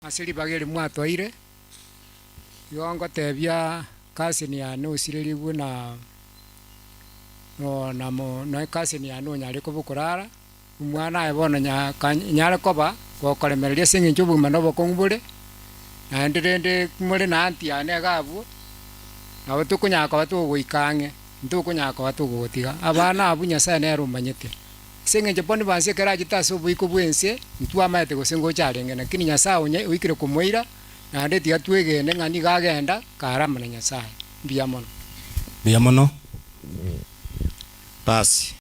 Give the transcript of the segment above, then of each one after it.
Ase ribaga eri mwatoire, igo ngotebia cousin yane osirerigwe na na cousin yane onyare koba okorara, omwana aye bono nya nyare koba gokoremereria ase eng'encho obogima na obokong'u bore, naende rende more na aunty yane iga abwo, nabo tokonyara koba togoika ang'e, ntokonyara koba togogotiga. Abana abwo Nyasaye nere omanyete. Ase engencho Bonifasi ekero achete ase oboiko bw'ense, ntwamaete gose ngocha arenge, lakini Nyasae onye oikire komoira, naende tiga twegene ng'a nigo agenda kare amo na Nyasae. Mbuya mono. Mbuya mono. Basi.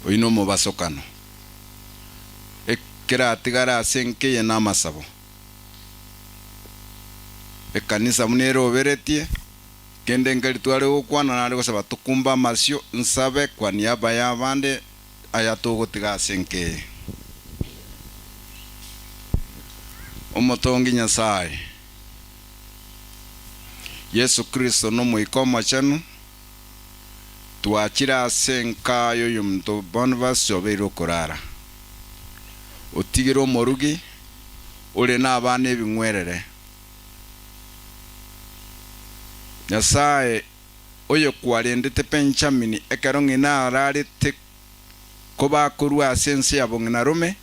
Oyio nomobasokano. Ekeratigare ase enka eye namasabo. Ekanisa buna eroberetie, kende nkeri tware gokwana nare gosaba tokumbe amasio, nsabe kwa niaba y'abande aya togotiga ase enka eye. Omotongi Nyasae, Yeso Kristo n'Omoika Omochenu, Twachire ase enka y'oyominto Bonifasi obeire okorara, otigire omorugi ore nabana ebing'werere. Nyasae oyo kwarendete Benjamini ekero ng'ina ararete kobakorua ase ense ya bong'inarome,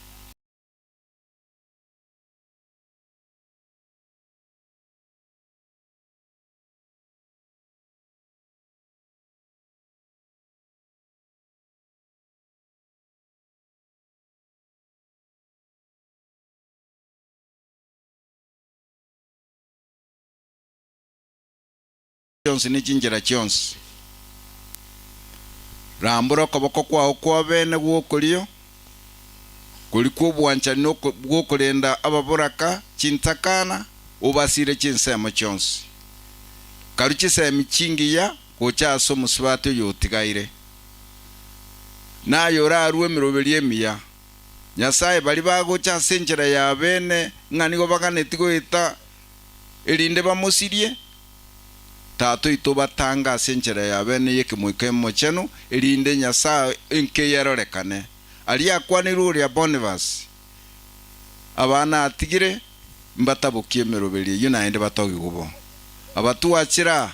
Chionsi ne chinchera chionsi. Rambora okoboko kwao kw'obeene gw'okorio, koria kw'obwanchani na gw'okorenda ababoraka chintakana, obasire chinsemo chionsi. Karue chisemi chingiya gocha ase omosubati oyo otigaire, naye orarue emeroberio emiya. Nyasae baria bagocha ase enchera ya beene ng'a nigo baganetie goeta erinde bamosirie, Tata oito obatange ase enchera ya beene y'ekemoika emochenu, erinde Nyasae enka eye erorekane. Aria akwanirwe oria Bonifasi, Abana atigire mbatabokie emeroberio eyio naende batogigwe bo. Abatwachire aa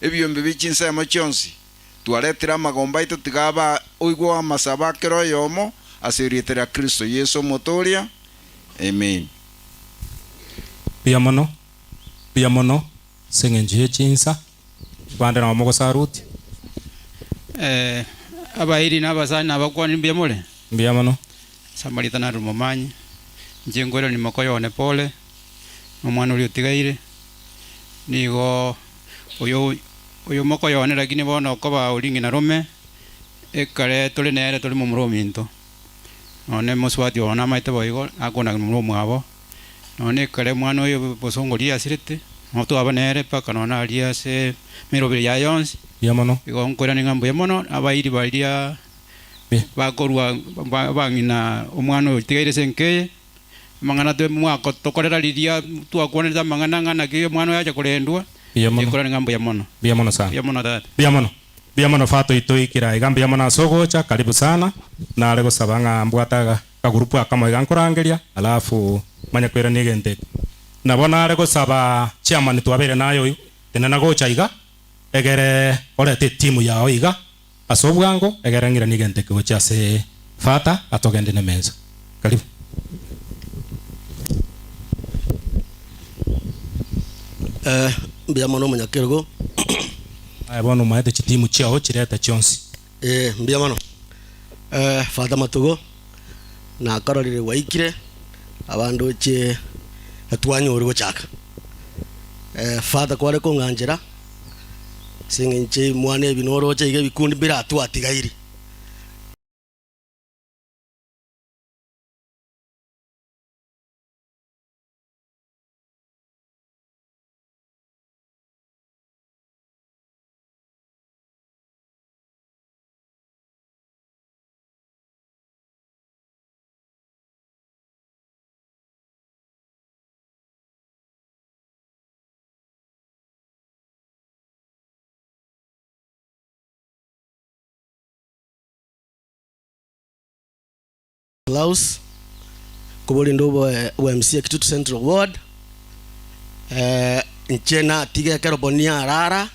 ebiombe bie chinsemo chionsi, twaretire amagomba aito tiga abe oigwe amasabo a kera oyomo, ase erieta ria Kristo Yeso Omotooria. Amen. Mbuya mono, mbuya mono ase eng'encho ye chinsa, bande nabo mogosaruti. Eh, abairi na abasani na abakuani mbuya more? Mbuya mono. Ase amarieta narure momanyi, inche nkoirania mokoyo one pole, na omwana oria otigaire, nigo oyo oyo mokoyo one lakini bono okoba oria ng'ina rome, ekare tore nere tore momura ominto. Nonye mosubati one namaete boigo, nakona momura omwabo, nonye ekare omwana oyo bosongo riria asirete, nabo twaba nere mpaka nonye aria ase emeroberi yaye yonsi. Mbuya mono. Igo nkoirania ng'a mbuya mono, abairi baria bakorua abang'ina omwana oyo otigaire ase enka eye, amang'ana twe mwako tokorera riria twakwanerete amang'ana ng'a naki omwana oyo acha korendwa, Mbuya mono. nkoirania ng'a mbuya mono. Mbuya mono sana. Mbuya mono tata. Mbuya mono. Mbuya mono Fato itoikire aiga mbuya mono ase ogocha, karibu sana. Nare gosaba ng'a mbwate aga kagurupu akamo iga nkorangeria alafu manye koirania egento eke. Nabo nare gosaba chairman twabeire naye oyio tenena gocha iga egere orete etimu yao iga ase obwango egere ng'iranie egento eke gochia ase Fata atogende nemesa. Karibu. Eh, mbuya mono omonyakerogo. Aye bono omaete chitimu chiao chirete chionsi. Eh, mbuya mono. Eh, Father Matugo, nakororire gwaikire, abandoche etwanyorwa gochaka. Eh, Father kware kong'anchera. Ase eng'encho ebimwana ebi noroche iga ebikundi mbiratwatigairi. Klaus, koborinde oboe obo MC Kitutu Central Ward, inche natiga ekero Bonia arara,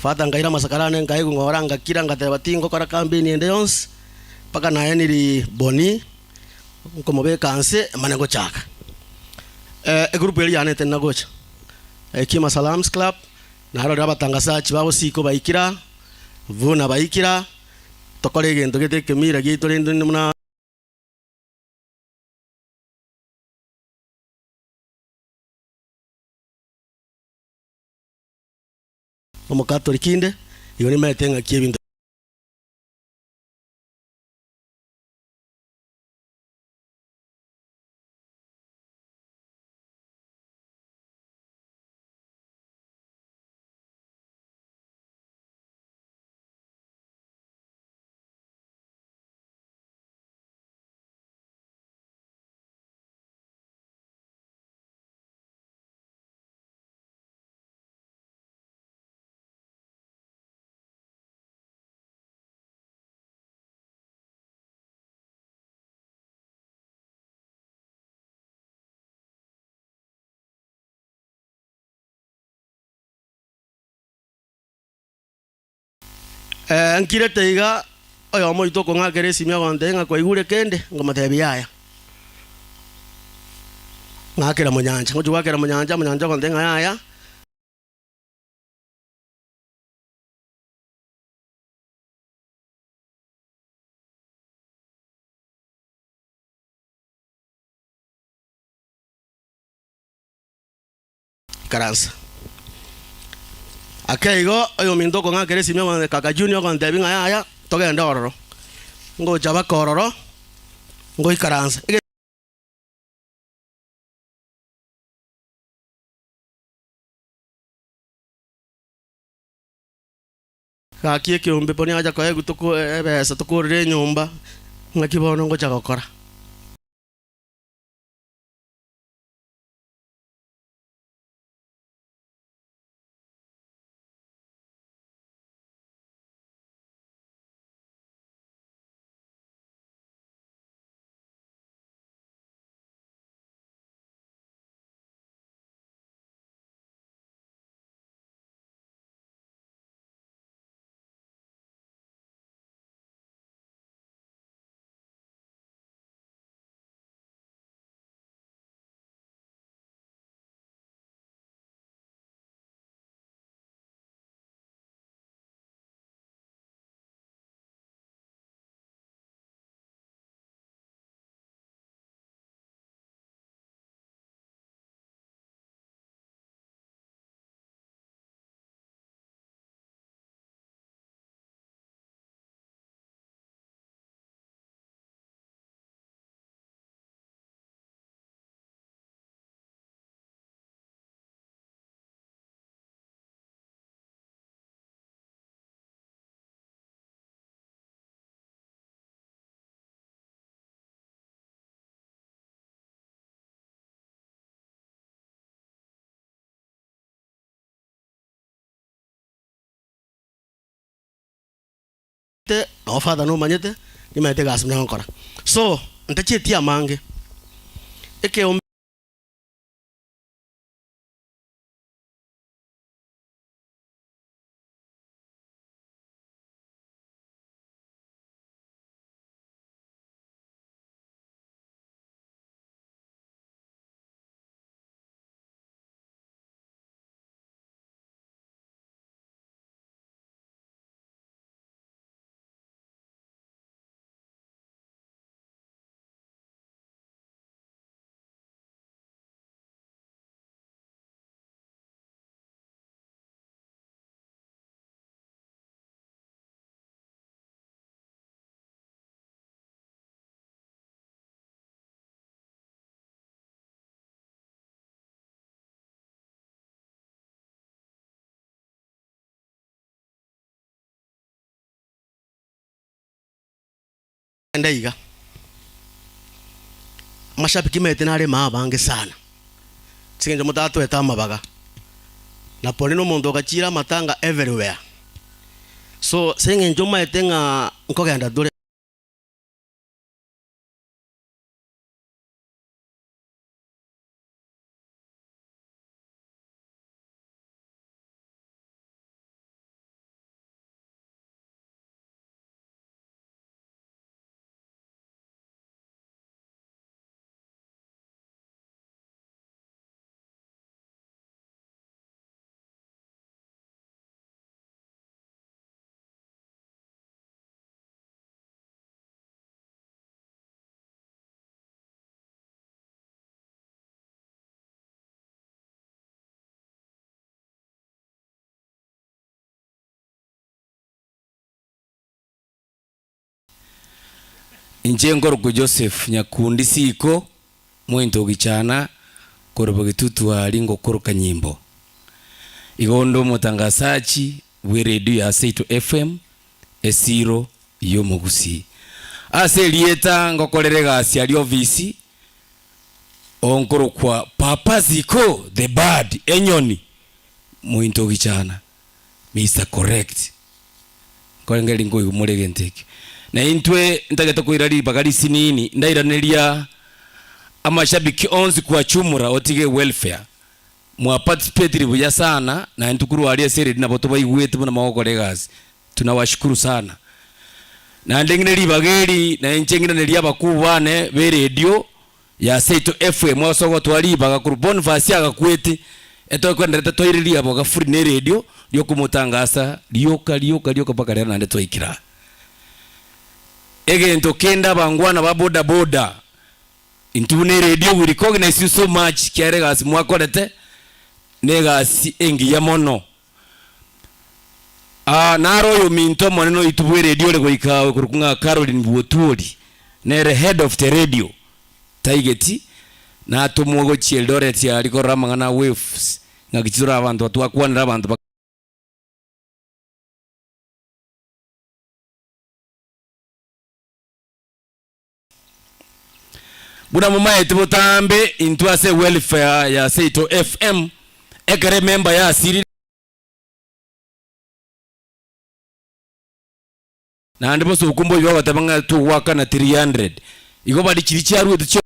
Father nkaira amasakara ane nkaigwa ng'ora ngakira ngateba tingokora campaign ende yonsi, mpaka naeniri Boni, nkomobeka nse mane gochaka. Egroup eria yane etenena gocha, Hekima Salams Club, narorire abatangasachi ba bosiko baikira, buna baikira, tokore egento gete ekemira giaito rende buna. Omokatoliki inde, igo nimaete ng'aki ebinto. Nkirete iga, oyomo oito okong'akera esimi agontebia ng'a kwaigure kende, nkomotebia yaya. Ng'akera monyancha, ngochia goakera monyancha, monyancha ogontebia ng'a yaya. Ikaransa. Ake igo, oyominto okong'akera esimi ogonte kaka Junior ogontebia ng'a yaya togende ororo. Ngocha baka ororo, ngoikaransa. Ege. Gaki ekeombe bono yacha koegwa toko ebesa tokorere enyomba, ng'aki bono ngocha gokora. Nabo father nomanyete, nimanyete egasi buna ngokora. So, ntachieti amange, ekeombe. Ende iga, amashabiki maete nare maa abange sana, ase eng'encho motatoete amabaga, na pole na omonto ogachire amatanga everywhere. So ase eng'encho omaete ng'a nkogenda tore. Inche nkorokwa Joseph Nyakundi Siko, mointo o Gichana, korwa Bogetutu aria ngokoroka nyimbo. Igo onde omotangasachi bw'eredio ya Seito FM, esiro y'omogusii. Ase erieta ngokorera egasi aria ofisi, onkorokwa Papa Siko the bird, enyoni, mointo o Gichana. Mister Correct. Nkorengereria nkoigwa more egento ekio. Na intwe ntagete koira ribaga risinini, ndairaneria amashabiki onsi kwa chumura otige welfare. Mwa participatire buya sana, na intwe korwa aria ase eredio nabo tobaigwete buna mogokora egasi. Tunawashukuru sana. Naende ng'ina ribaga eri, na inche ng'iranerie abakuu bane b'eredio, Ya seito FM ase ogotwara ribaga korwa Boniface agakwete, etokwenderete toire riaboga free ne radio riokomotangasa rioka rioka rioka mpaka rero naende twaikire aa. Egento kende abangwana ba boda boda intwe buna eradio we recognize you so much kiagera egasi mwakorete ne egasi engiya mono. Aa naro oyominto omonene oito bw'eredio ore goika okorokwa ng'a Caroline Bwotuori, nere head of the radio, taigeti, natomwe gochia Eldoret aria korora amang'ana a waves, ng'aki tore abanto twakwanera abanto ba. Buna momaete botambe intwe ase ewelfare ya Seito FM, ekero emember yasirire, naende bosoku mboigo bagoteba ng'a togoakana 300, igo baria chiria chiaruete chio.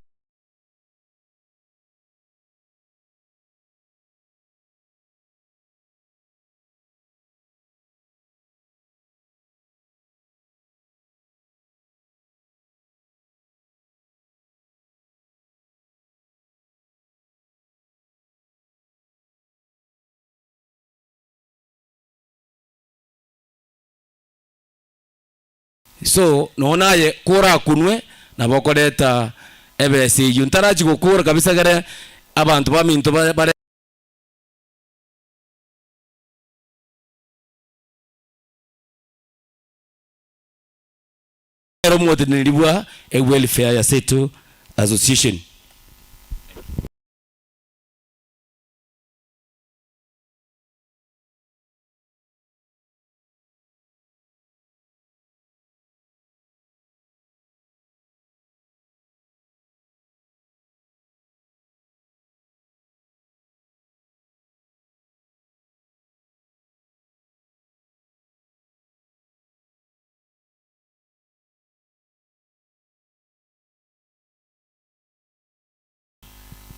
So nonya naye korakunwe nabo okoreta ebesa eyio ntarachi gokora kabisa ekere abanto baminto bare. Ere omoteneneri bwa Ewelfare ya Seto Association.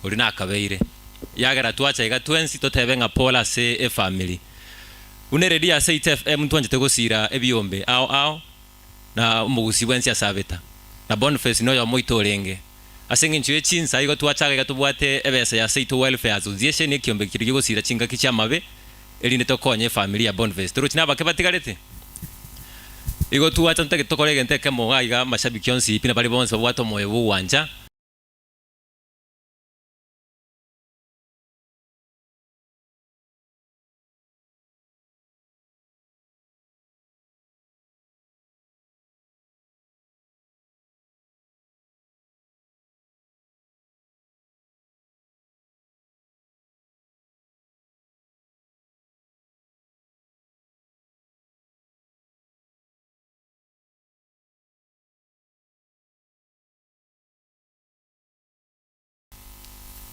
Oria nakabeire. Yagera twacha iga twensi totebe ng'a pole ase efamiri. Buna eredio ya Seita FM ntwanchete gosira ebiombe ao ao na omogusii bwensi ase abeta. Na Boniface noyomo oito orenge. Ase engencho ye chinsa igo twachaga iga tobwate ebesa ya Seito Welfare Association ekiombe keria gegosira chingaki chiamabe erinde tokonye efamiri ya Boniface. Torochi nabake batigarete? Igo twacha ntagete tokore egento ekemo iga iga amashabiki onsi pi na baria bonsi babwate omoyo bw'ogwancha.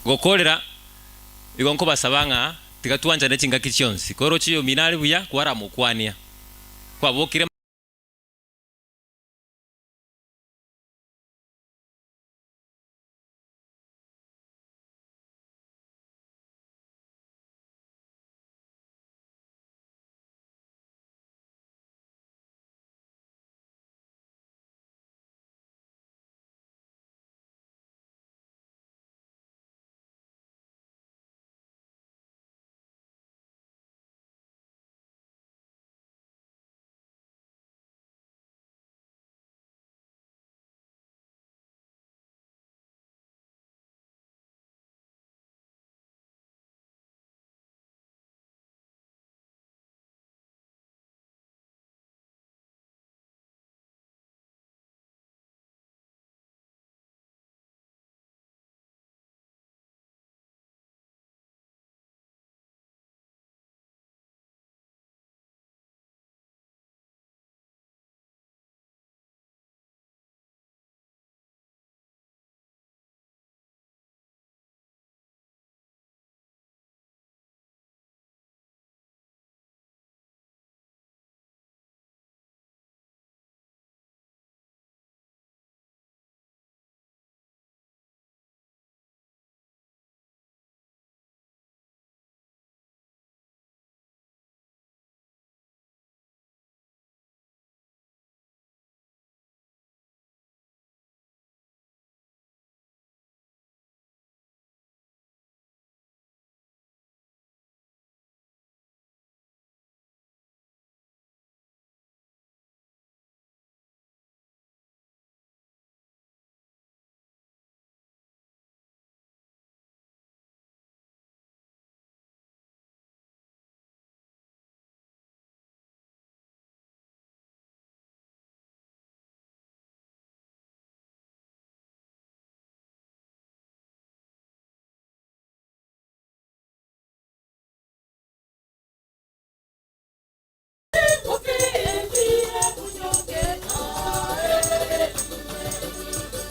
Gokorera, igo nkobasaba ng'a tiga twanchane chingaki chionsi, koroche oyomino are buya, kwaramokwania. Kwabokire.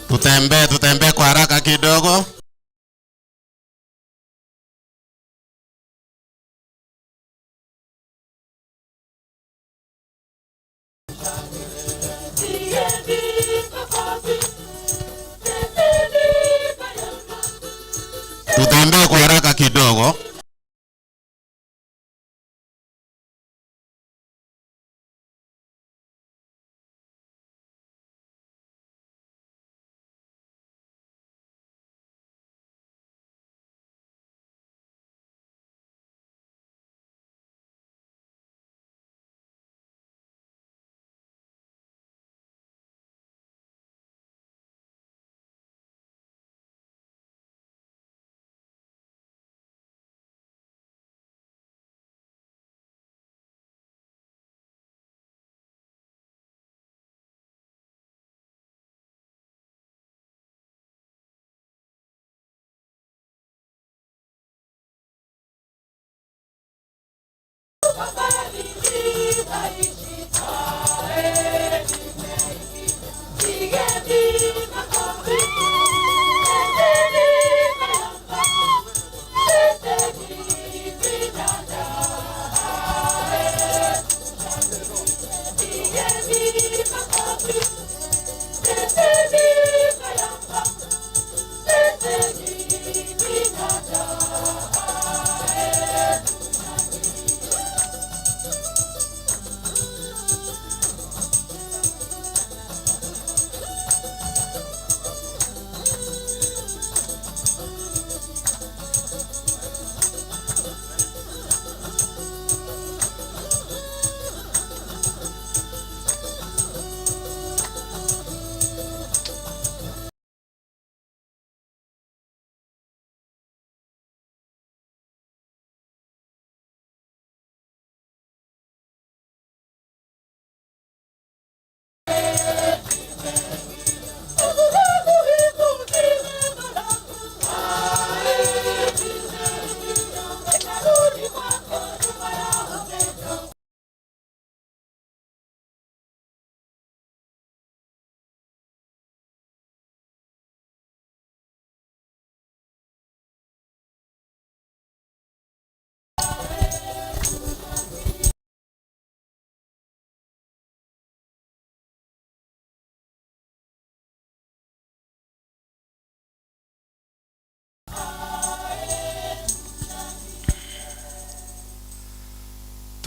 Tutembee, tutembee kwa haraka kidogo. Tutembee kwa haraka kidogo.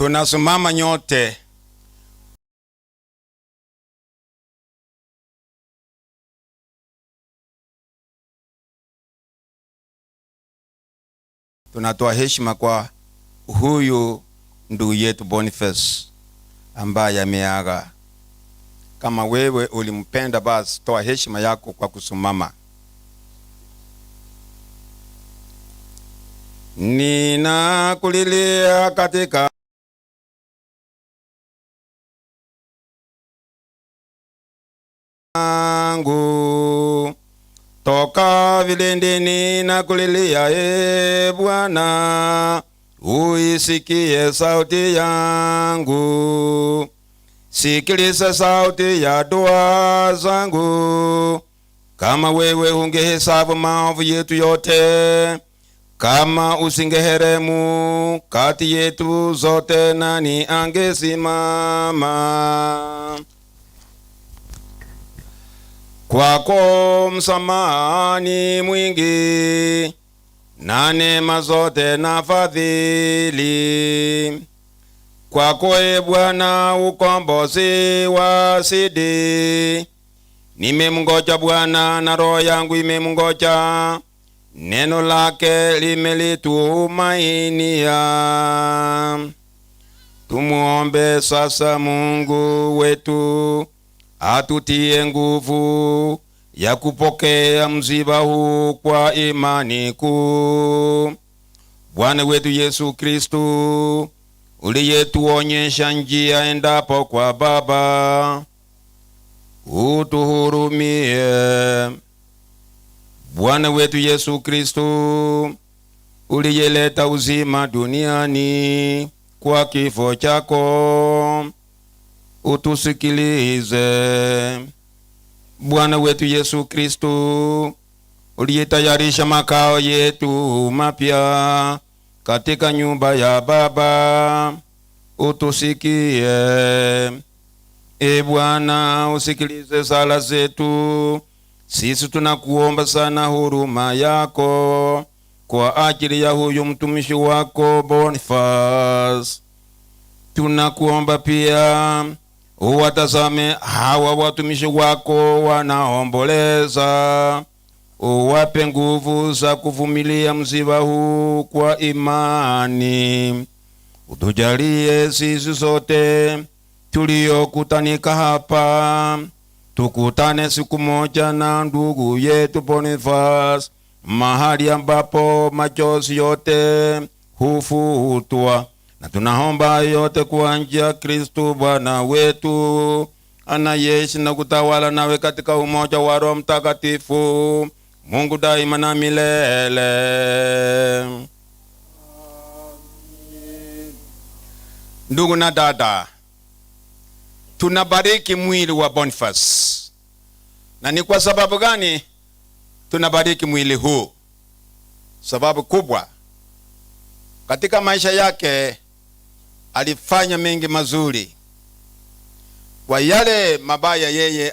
Tunasimama nyote tunatoa heshima kwa huyu ndugu yetu Boniface ambaye ameaga. Kama wewe ulimpenda, basi toa heshima yako kwa kusimama. Ninakulilia katika angu toka vilindini na kulilia, e Bwana, uisikie sauti yangu, sikiliza sauti ya dua zangu. Kama wewe ungehesabu maovu yetu yote, kama usingeheremu kati yetu zote, nani angesimama? Kwako msamaha ni mwingi na neema zote na fadhili. Kwako e Bwana ukombozi wazidi. Nimemngoja Bwana na roho yangu imemngoja, neno lake limelitumainia. Tumuombe sasa Mungu wetu atutie nguvu ya kupokea msiba huu kwa imani kuu. Bwana wetu Yesu Kristu, uliyetuonyesha njia endapo kwa Baba, utuhurumie. Bwana wetu Yesu Kristu, uliyeleta uzima duniani kwa kifo chako, utusikilize. Bwana wetu Yesu Kristu, uliyetayarisha makao yetu mapya katika nyumba ya Baba, utusikie. E Bwana, usikilize sala zetu. Sisi tunakuomba sana huruma yako kwa ajili ya huyu mtumishi wako Boniface. Tunakuomba pia uwatazame hawa watumishi wako wanaomboleza, uwape nguvu za kuvumilia msiba huu kwa imani. Utujalie sisi sote tuliokutanika hapa tukutane siku moja na ndugu yetu Boniface mahali ambapo machozi yote hufutwa, na tunaomba yote kwa njia ya Kristo Bwana wetu, anayeishi na kutawala nawe katika umoja wa Roho Mtakatifu, Mungu daima na milele. Ndugu na dada, tunabariki mwili wa Boniface. Na ni kwa sababu gani tunabariki mwili huu? Sababu kubwa, katika maisha yake alifanya mengi mazuri. Kwa yale mabaya yeye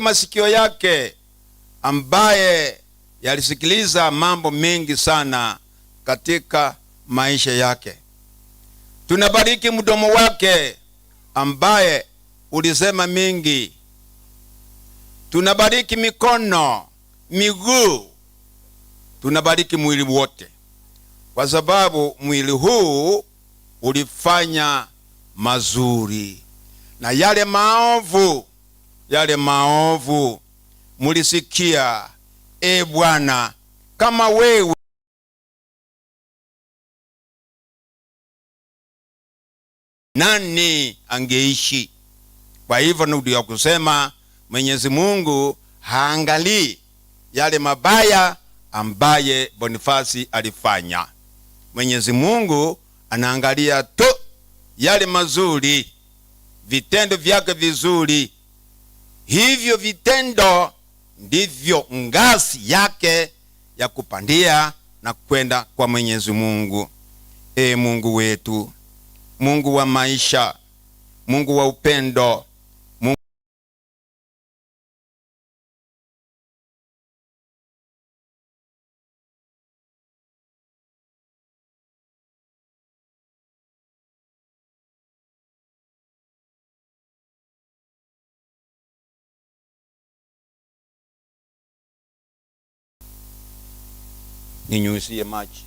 masikio yake ambaye yalisikiliza mambo mengi sana katika maisha yake. Tunabariki mdomo wake ambaye ulisema mingi. Tunabariki mikono, miguu, tunabariki mwili wote, kwa sababu mwili huu ulifanya mazuri, na yale maovu, yale maovu mulisikia. E Bwana, kama wewe nani angeishi? Kwa hivyo ndio kusema Mwenyezi Mungu haangalii yale mabaya ambaye Bonifasi alifanya. Mwenyezi Mungu anaangalia tu yale mazuri, vitendo vyake vizuri. Hivyo vitendo ndivyo ngazi yake ya kupandia na kwenda kwa Mwenyezi Mungu. E Mungu wetu, Mungu wa maisha, Mungu wa upendo, Mungu ninyunyuzie maji.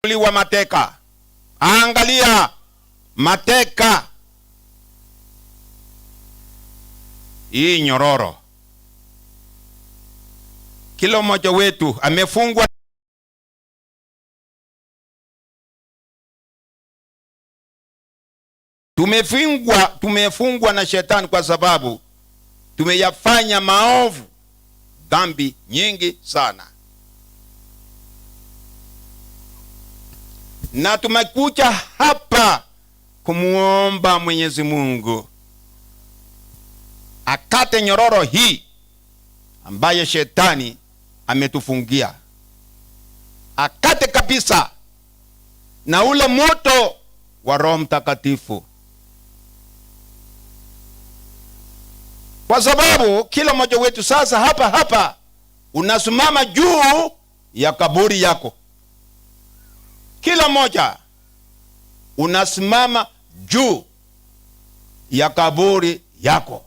Liwa mateka. Angalia mateka hii nyororo, kila mmoja wetu amefungwa. Tumefungwa, tumefungwa na shetani kwa sababu tumeyafanya maovu, dhambi nyingi sana, na tumekuja hapa kumuomba Mwenyezi Mungu akate nyororo hii ambaye shetani ametufungia, akate kabisa na ule moto wa Roho Mtakatifu, kwa sababu kila mmoja wetu sasa hapa hapa unasimama juu ya kaburi yako. Kila mmoja unasimama juu ya kaburi yako.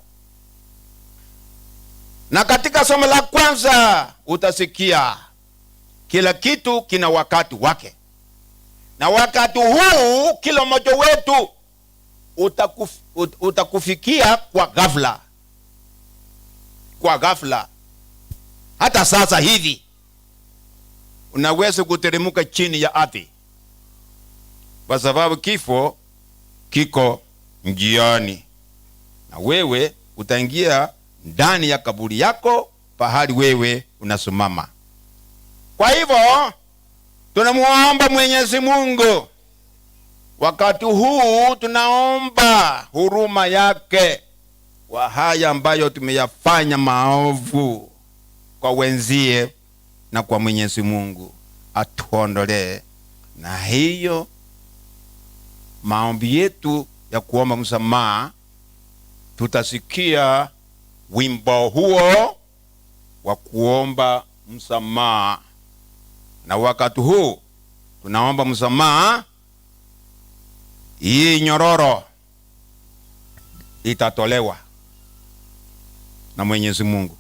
Na katika somo la kwanza utasikia kila kitu kina wakati wake, na wakati huu kila mmoja wetu utakufikia kwa ghafla, kwa ghafla. Hata sasa hivi unaweza kuteremka chini ya ardhi, kwa sababu kifo kiko njiani, na wewe utaingia ndani ya kaburi yako pahali wewe unasimama. Kwa hivyo tunamuomba Mwenyezi Mungu wakati huu, tunaomba huruma yake kwa haya ambayo tumeyafanya maovu kwa wenzie. na kwa Mwenyezi Mungu atuondolee, na hiyo maombi yetu ya kuomba msamaha, tutasikia wimbo huo wa kuomba msamaha, na wakati huu tunaomba msamaha, hii nyororo itatolewa na Mwenyezi Mungu.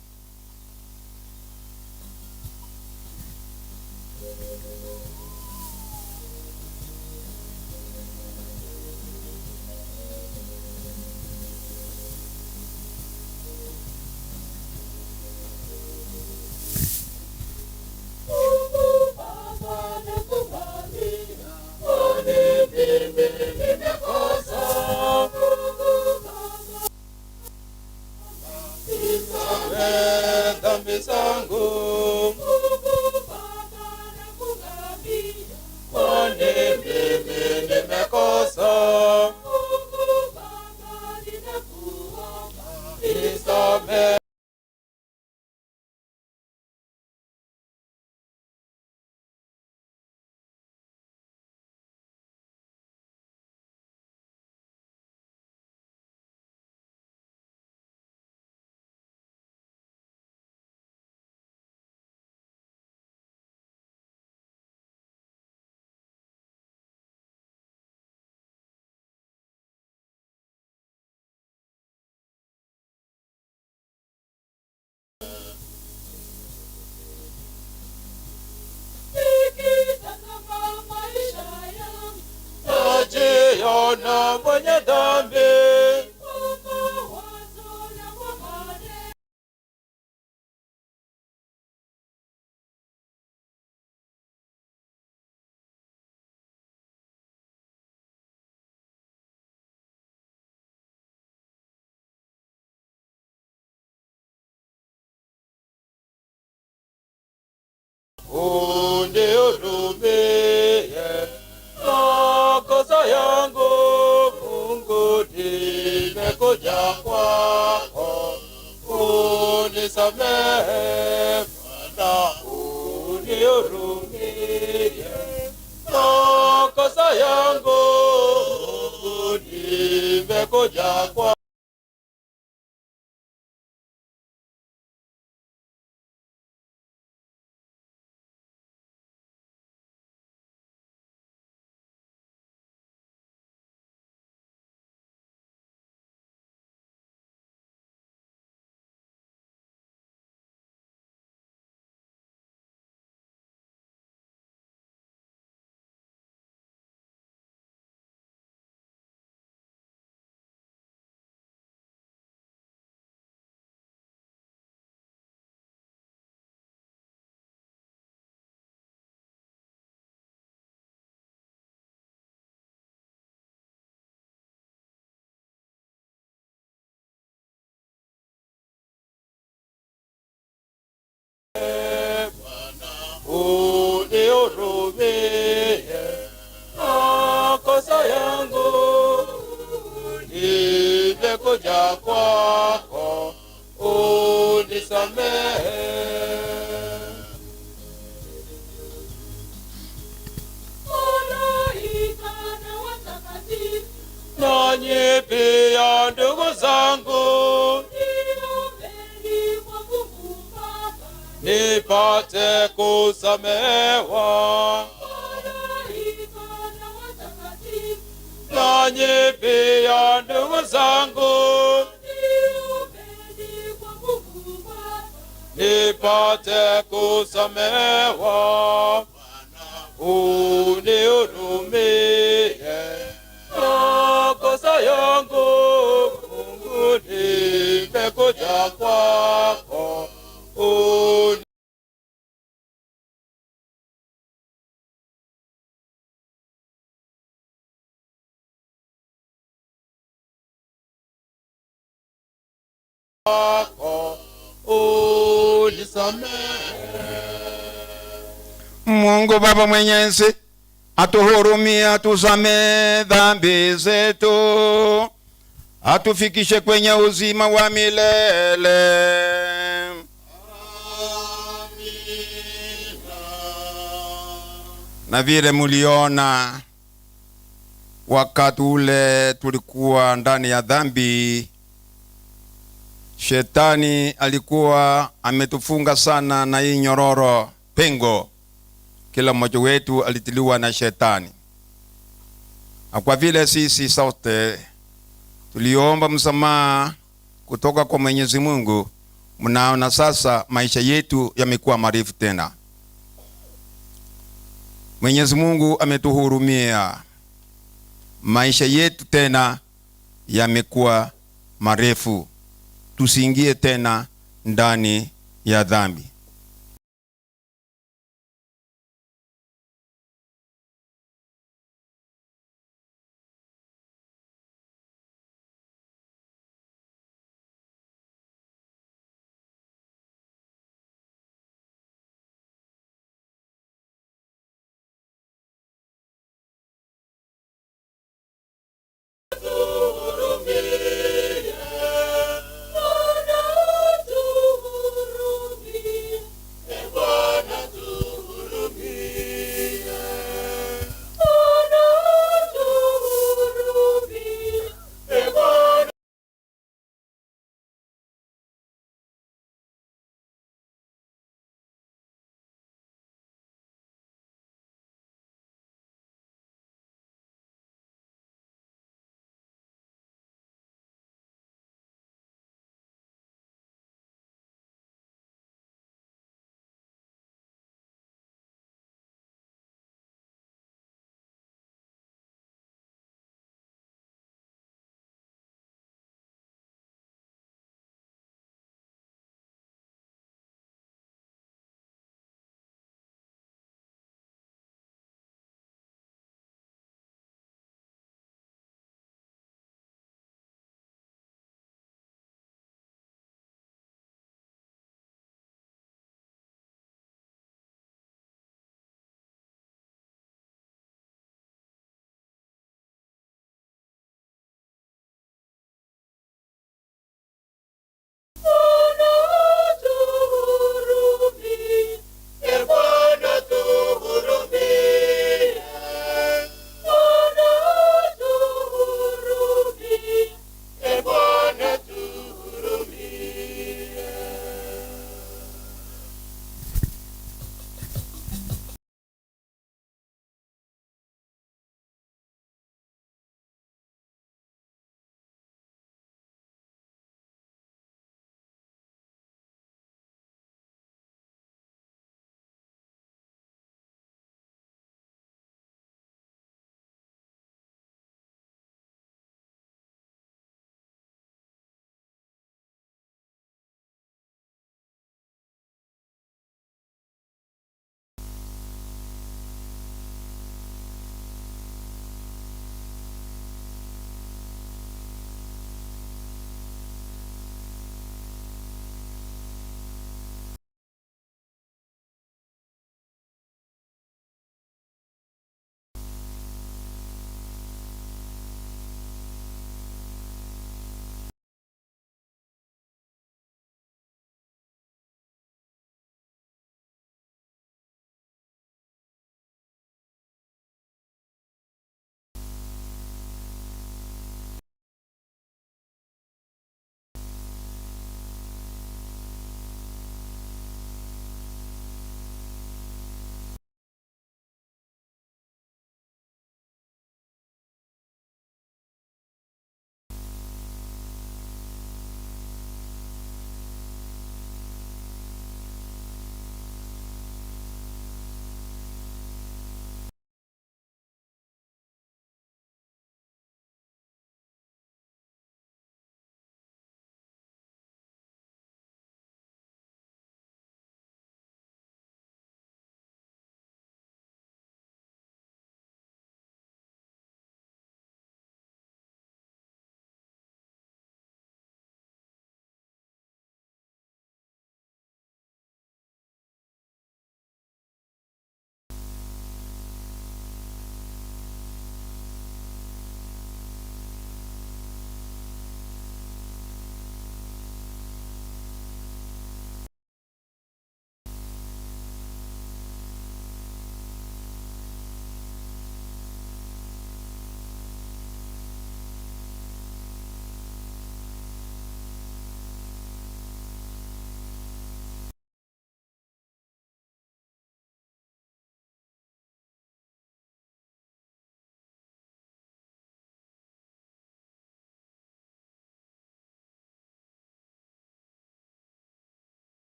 Dhambi zangu kwani mimi nimekosa, nisamehe. Najiona mwenye dhambi, unihurumie makosa yangu, Mungu nimekuja kwako, unisamehe Bwana, unihurumie makosa yangu, Mungu nimekuja kwako. Unihurumie makosa yangu, nimekuja kwako, unisamehe. Nanyi pia ndugu zangu, nipate kusamehewa. Nanyi pia ndugu zangu, nipate kusamehewa. Unihurumie makosa yangu, Mungu nimekuja kwako, Mungu Baba Mwenyezi atuhurumie, atusamee dhambi zetu, atufikishe kwenye uzima wa milele. Na vile muliona wakati ule tulikuwa ndani ya dhambi, shetani alikuwa ametufunga sana na hii nyororo pengo. Kila mmoja wetu alitiliwa na shetani, na kwa vile sisi sote tuliomba msamaha kutoka kwa Mwenyezi Mungu, mnaona sasa maisha yetu yamekuwa marefu tena. Mwenyezi Mungu ametuhurumia, maisha yetu tena yamekuwa marefu, tusiingie tena ndani ya dhambi. Bwana utuhurumie.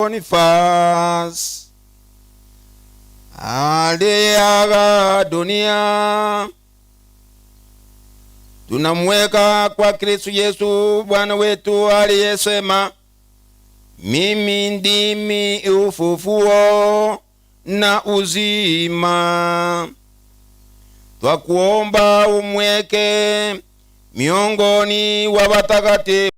Boniface aliaga dunia, tunamweka kwa Kristo Yesu Bwana wetu aliyesema, mimi ndimi ufufuo na uzima. Twakuomba umweke miongoni wa watakatifu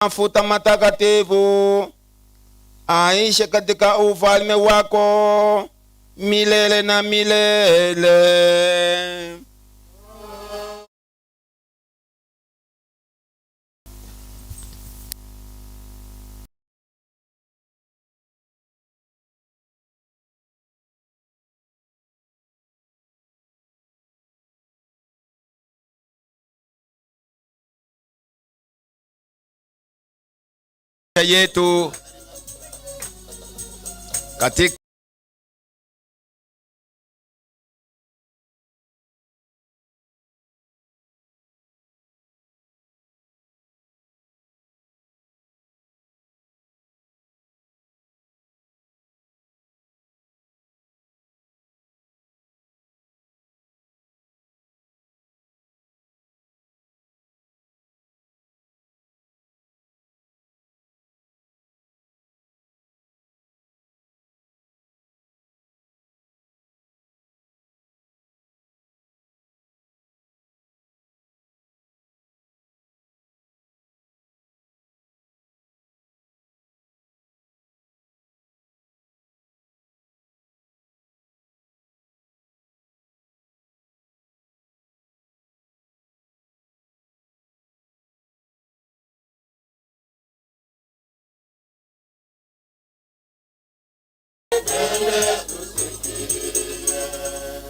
mafuta matakatifu, aishe katika ufalme wako milele na milele. Yetu katika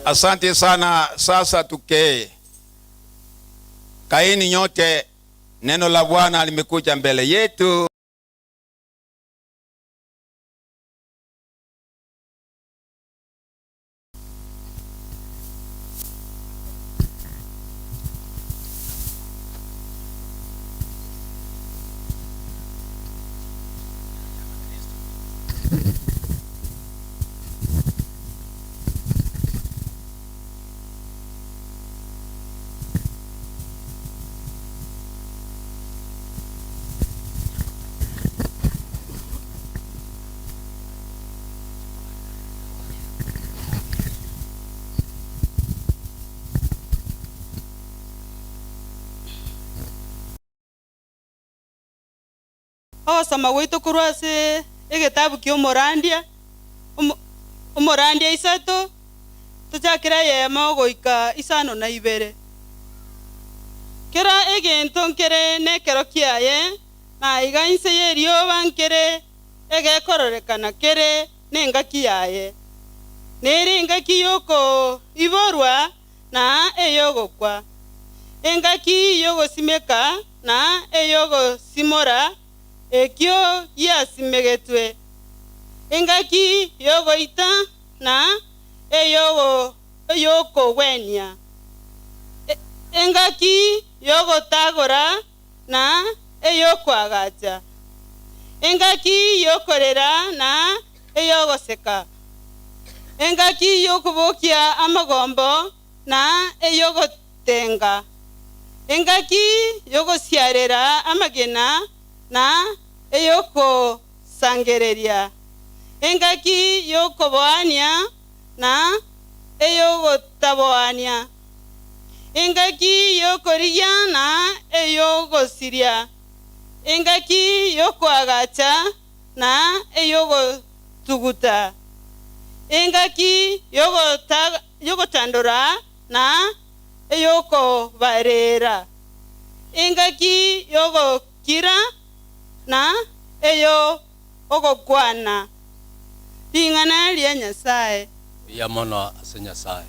Asante sana. Sasa tukee, kaini nyote, neno la Bwana limekuja mbele yetu. Ogosoma gwaito korwa ase egetabu kia omorandia, omorandia isato, tochakere eyemo goika isano na ibere. Kera egento nkere na ekero kiaye, na iga inse ya erioba nkere egekororekana kere na engaki yaye. Nere engaki yokoiborwa na eyogokwa, engaki yogosimeka na eyogosimora ekio giasimegetwe, engaki yogoita na eyokogwenia, engaki yogotagora na eyokoagacha, engaki yokorera na eyogoseka, engaki yokobokia amagombo na eyogotenga, engaki yogosiarera amagena na eyokosangereria, engaki yokoboania na eyogotaboania, engaki yokorigia na eyogosiria, engaki yokoagacha na eyogotuguta, engaki yogotandora na eyokobarera, engaki yogokira na eyo ogokwana ring'ana ria Nyasae. Mbuya mono ase Nyasae.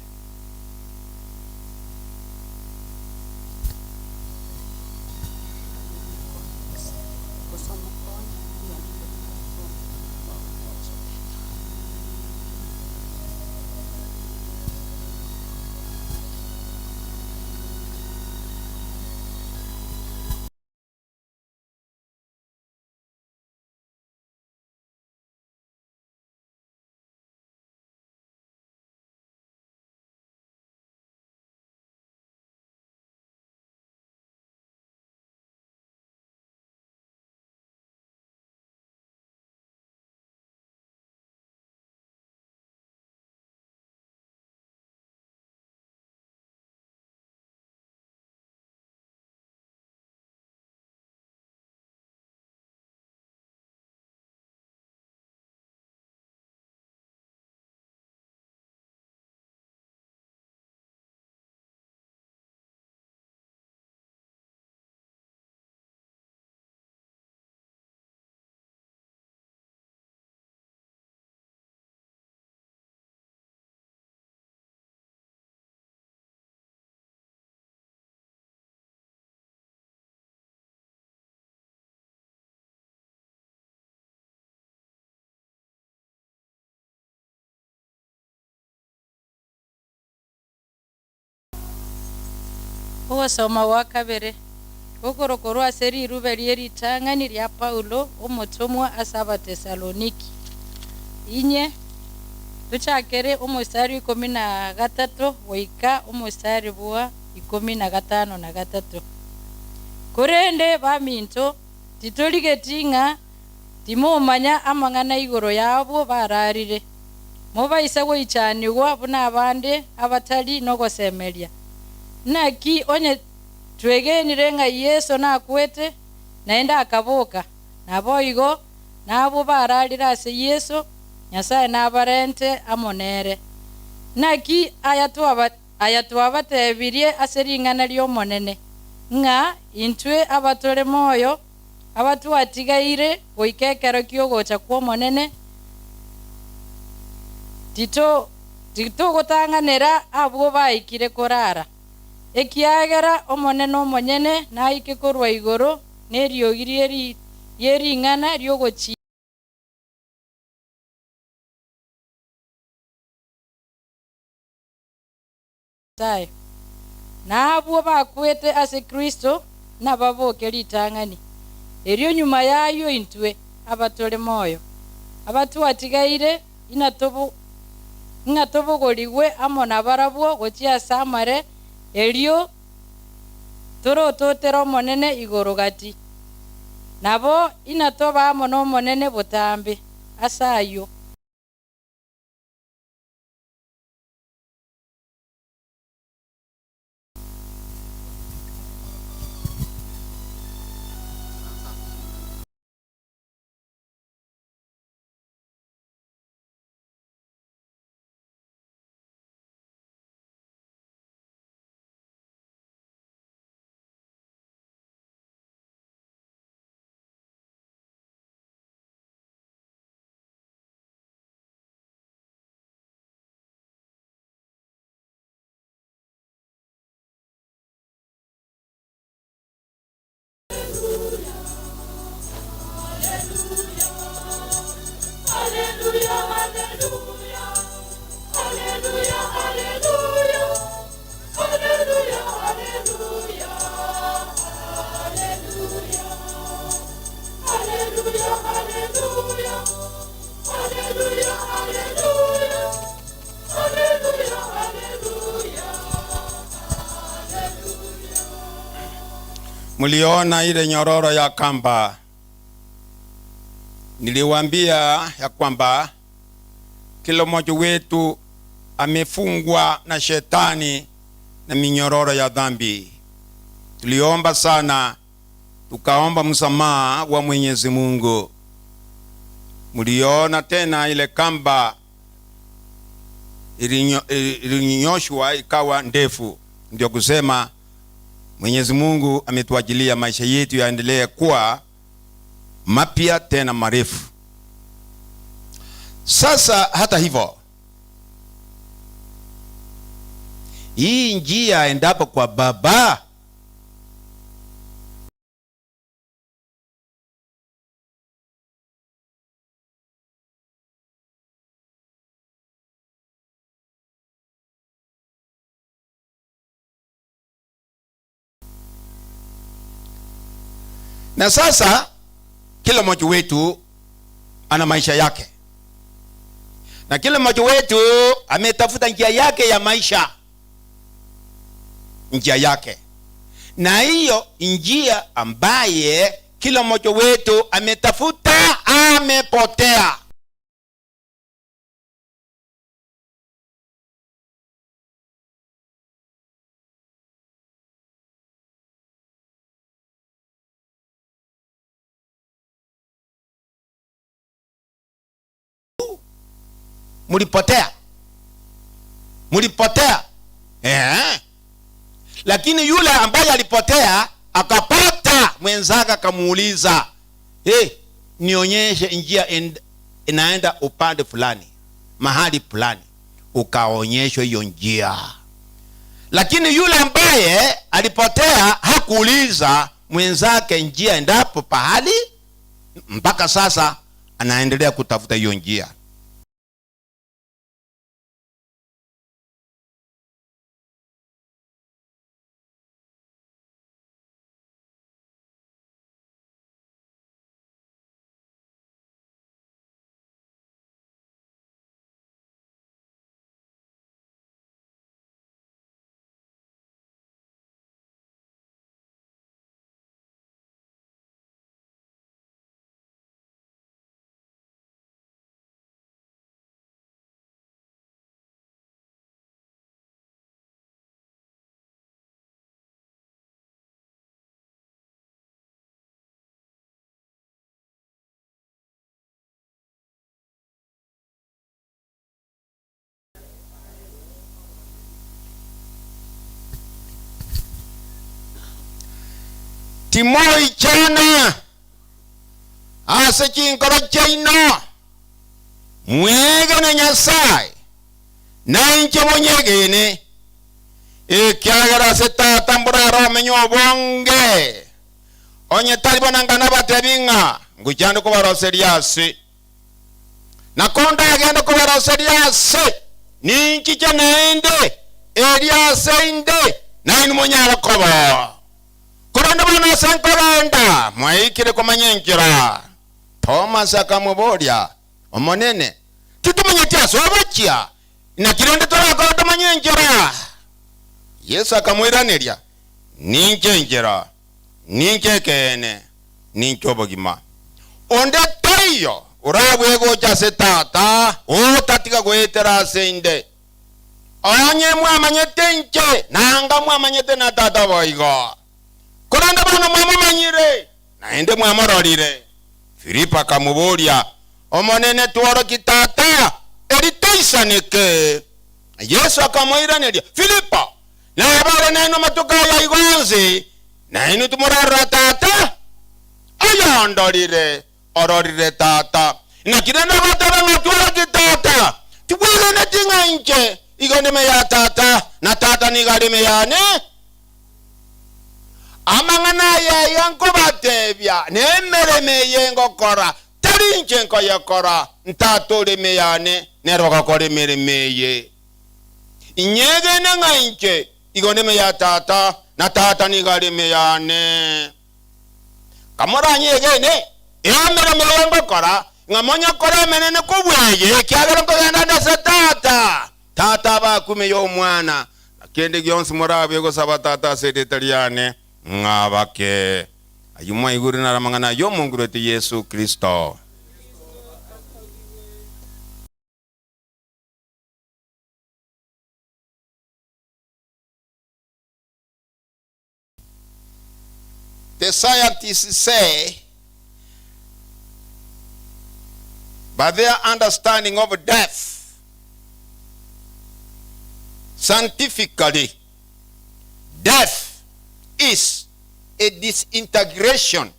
Ogosoma gwa kabere, gokorokorwa ase rirube rie ritang'ani ria Paulo omotomwa ase Abatesaloniki. Inye, tochakere omostari wa ikomi na gatato goika omostari bwa ikomi na gatano na gatato. Korende baminto, titorigeti ng'a timomanya amang'ana igoro y'abwo bararire, mobaisa goichanigwa buna abande abatari nogosemeria. Naki onye twegenire ng'a Yeso nakwete, naende akaboka, naboigo nabwo bararire ase Yeso, Nyasae nabarente amo nere. Naki aya twabatebirie ase ring'ana ri'Omonene, ng'a intwe abatore moyo, abatwatigaire goika ekero ki'ogocha kw'Omonene, titogotang'anera abwo baikire korara, ekiagera Omonene omonyene naike korwa igoro neriogi rie ring'ana ri'ogochika. Nyasae. Na abwo bakwete ase Kristo nababoke ritang'ani, erio nyuma y'ayio intwe abatore moyo, abatwatigaire, ing'a tobogorigwe amo nabarabwo gochia ase amare, erio torototere Omonene igoro gati. Nabo inatobe amo n'Omonene botambe. Ase ayio. Mliona ile nyororo ya kamba. Niliwaambia ya kwamba kila mmoja wetu amefungwa na shetani na minyororo ya dhambi. Tuliomba sana, tukaomba msamaha wa Mwenyezi Mungu. Mliona tena ile kamba ilinyoshwa ikawa ndefu, ndio kusema Mwenyezi Mungu ametuachilia maisha yetu yaendelee kuwa mapya tena marefu. Sasa hata hivyo, hii njia endapo kwa Baba Na sasa kila mmoja wetu ana maisha yake, na kila mmoja wetu ametafuta njia yake ya maisha, njia yake, na hiyo njia ambaye kila mmoja wetu ametafuta amepotea. Mulipotea, mulipotea. Lakini yule ambaye alipotea akapata mwenzake akamuuliza, hey, nionyeshe njia inaenda upande fulani, mahali fulani, ukaonyeshwa hiyo njia. Lakini yule ambaye alipotea hakuuliza mwenzake njia endapo pahali, mpaka sasa anaendelea kutafuta hiyo njia. Timoi chana ase chinkoro chiaino mwegene Nyasaye na inche monyegene ekiagera ase tata mburara omenye obonge onye tari bonanga nabatebi ng'a nguchande kobaroseria ase nakonda agende kobaroseria ase ninchiche naende eri ase inde nainu monyara koba korende bono ase nkorenda mwaikire komanya enchera. Thomas akamuboria omonene titumanyeti ase obochia nakirende torakora tomanye enchera. Yesu akamwiraneria ninche enchera ninche ekeene ninche obogima onde taiyo orabwegocha ase tata otatiga goetera ase inde onye mwamanyete nche nanga mwamanyete na tata boigo korende bono mwamomanyire naende mwamororire. Filipo akamuboria omonene tworoki tata eri toisaneke. Yesu akamwiraneria Filipo nabare naino matuko aya igonsi naino tumororora tata ayondorire ororire tata nakire nabateba ng'a tworoki tata tibwegene ting'a inche igo ndime ya tata na tata nigo arime yane amang'ana aya aya nkobatebia nemereme eye ngokora tari inche nkoyekora ntata orime yane nere ogokora emeremo eye inyegene ng'a inche igo ndime ya tata na tata nigo arime yane kamoranyegene emeremo eye ngokora ng'a monyokora emenene kobweye ekiagera nkogenda ndase tata tata bakume ya omwana kende gionsi morabwe gosaba tata ase erita riane ng'abake aywo mwaigure naramang'ana y'omongureti Yesu Kristo. The scientists say, by their understanding of death, scientifically, death is a disintegration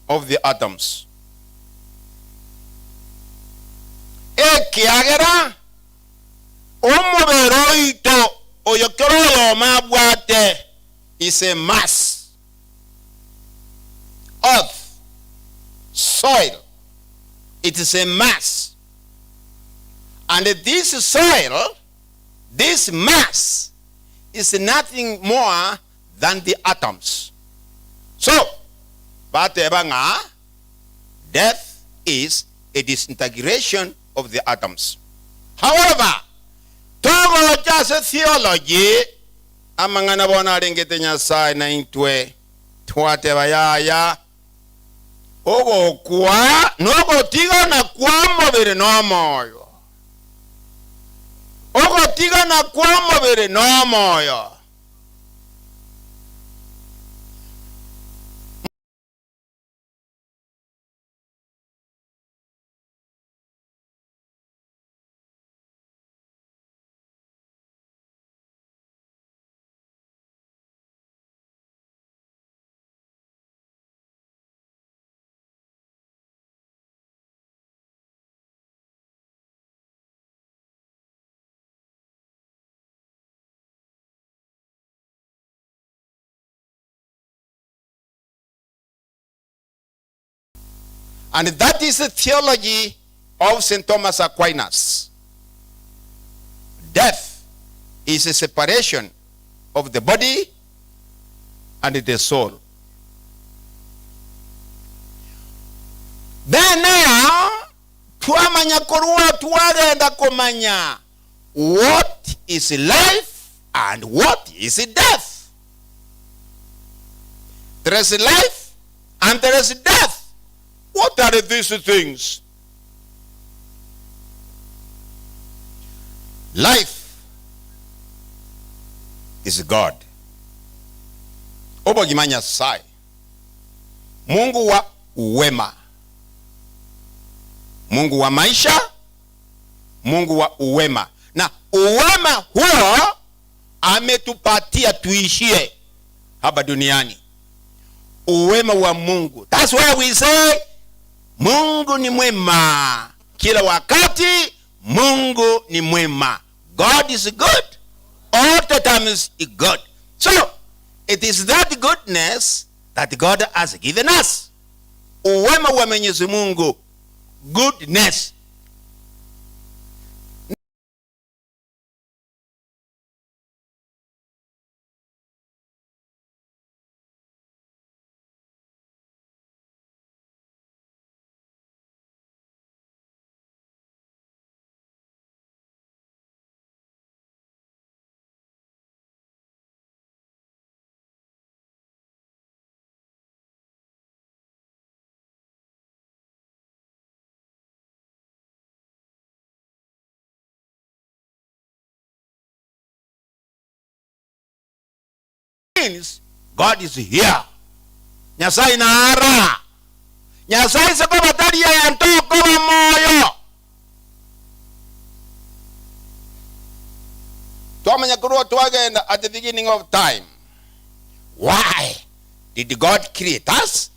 of the atoms. Ekiagera omobere oito oyo kera oyomo abwate is a mass, earth, soil, it is a mass, and this soil, this mass is nothing more than the atoms. So, bateba ng'a death is a disintegration of the atoms. However, togocha ase theology, amang'ana bono arengete Nyasae naintwe, twateba yaya, ogokwa nogotigana kw'omobere nomoyo. Ogotigana kw'omobere nomoyo. And that is the theology of St. Thomas Aquinas. Death is a separation of the body and the soul. Then now, twamanya korwa twagenda komanya what is life and what is death. There is life and there is death. What are these things? Life is God. Obogima Nyasaye. Mungu wa uwema. Mungu wa maisha, Mungu wa uwema. Na uwema huo ametupatia tuishie hapa duniani. Uwema wa Mungu. That's why we say Mungu ni mwema kila wakati. Mungu ni mwema. God is good all the times is good. So it is that goodness that God has given us. Uwema wa Mwenyezi Mungu, goodness. Means God is here. Nyasaye nara. Nyasaye se koba tari yanto koba moyo. Twamanya kurwa twagenda at the beginning of time. Why did God create us?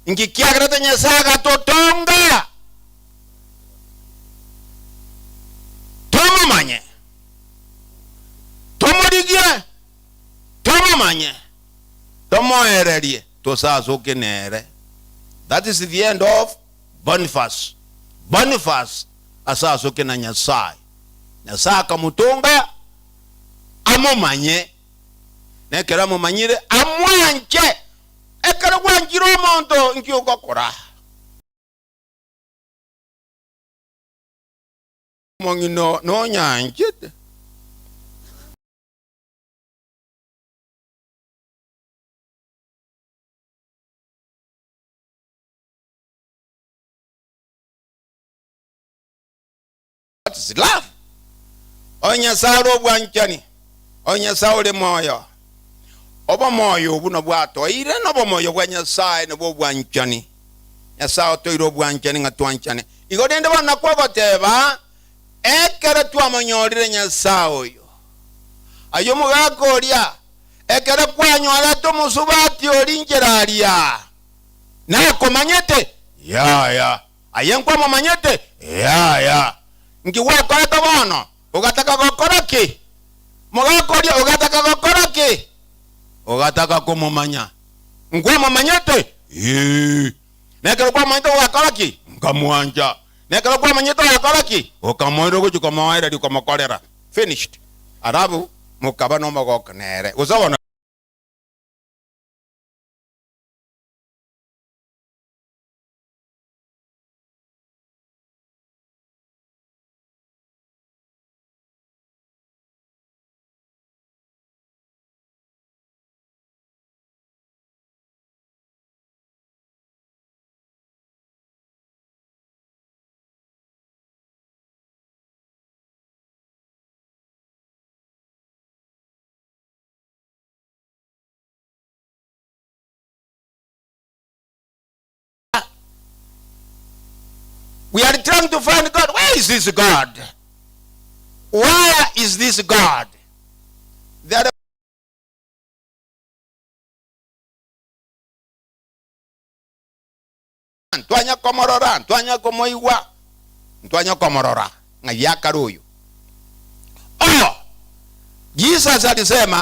Ngikiagrata Nyasaye agatotonga. Tomomanye. Tomorigie. Tomomanye. Tomoererie. Tosasoke nere. That is the end of Boniface. Boniface asasoke na Nyasaye. Nyasaye akamutunga amomanye. Nekero amomanyire amwanche. Ekero gwanchire omonto nki ogokora. Omong'ina nonyanchete. What is love? Oyo Nyasaye ore obwanchani, oyo Nyasaye ore moyo. Obomoyo obwo nobwatoire nobomoyo bwa Nyasaye nobwo obwanchani. Nyasaye otoire obwanchani ng'a twanchane. Igo rende bono nakwo ogoteba, ekero twamonyorire Nyasaye oyo, aye omogaka oria, ekero kwanyorete omosubati oria inchera aria, nakomanyete? Yaya. Aye nkwamomanyete? Yaya. Nki gwakorete bono? Ogataka gokora ki? Mogakoria, ogataka gokora ki? Ogataka komomanya. Nkwamomanyete? Ee. Na ekero kwamanyete ogakora ki? Nkamwancha. Na ekero kwamanyete ogakora ki? Okamoira ogochia komoereria komokorera. Finished. Alafu mokaba nomogoko nere. Gose bono. We are trying to find God. Where is this God? Where is this God? There ntwanya komorora ntwanya komoigwa ntwanya komorora ng'ai akare oyo oh Jesus alisema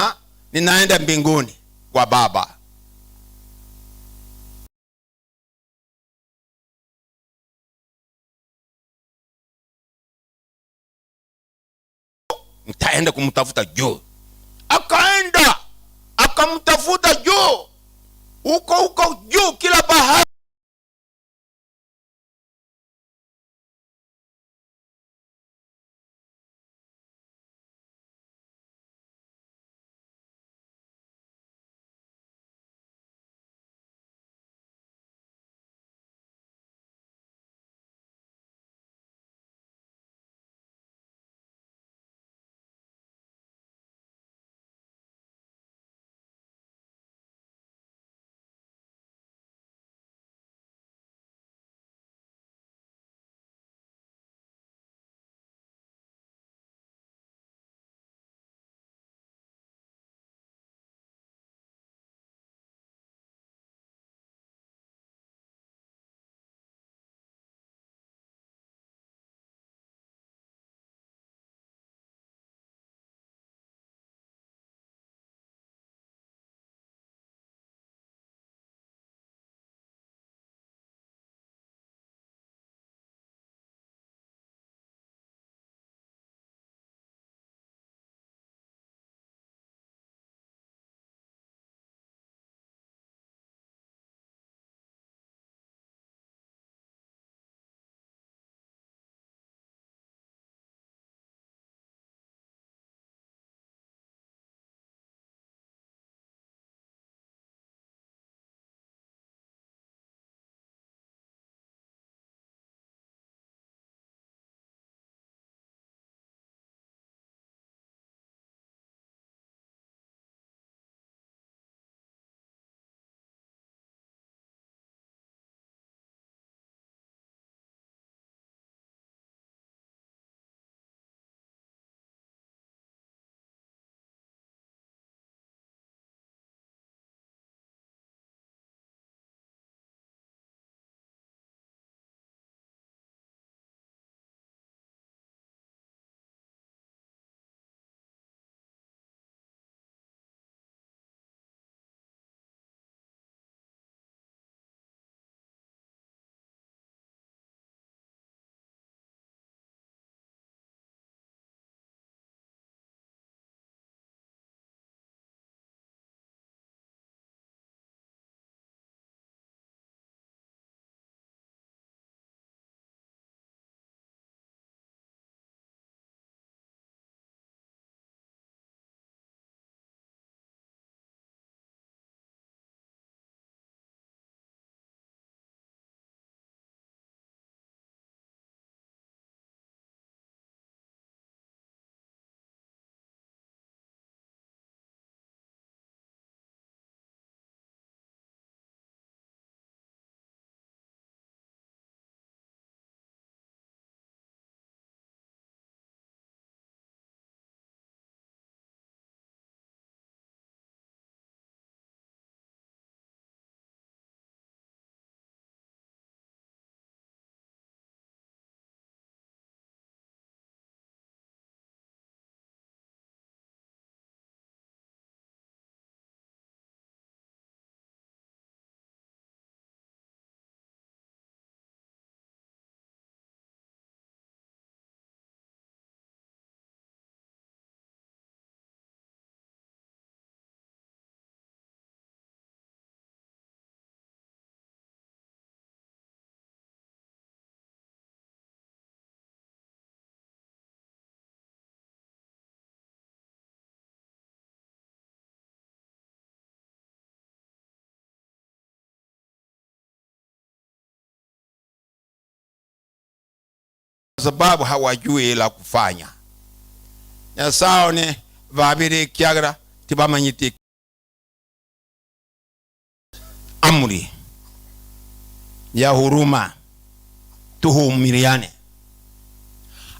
ninaenda mbinguni kwa baba nitaenda kumtafuta juu akaenda akamtafuta juu huko huko juu kila pahali Sababu hawajui la kufanya. Nyasae one babere ekiagera tibamanyeti amri ya huruma, tuhumiriane.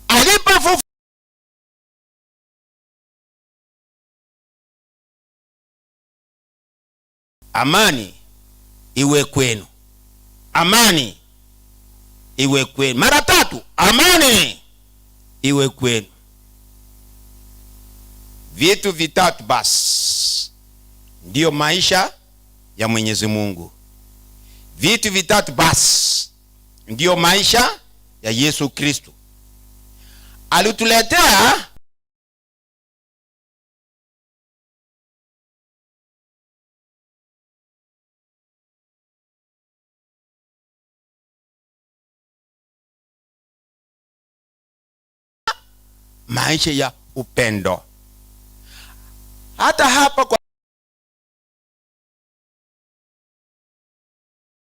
Alipofufuka Amani iwe kwenu, amani iwe kwenu. Mara tatu, amani iwe kwenu. Vitu vitatu basi ndiyo maisha ya Mwenyezi Mungu. Vitu vitatu basi ndiyo maisha ya Yesu Kristo. Alituletea maisha ya upendo. Hata hapa kwa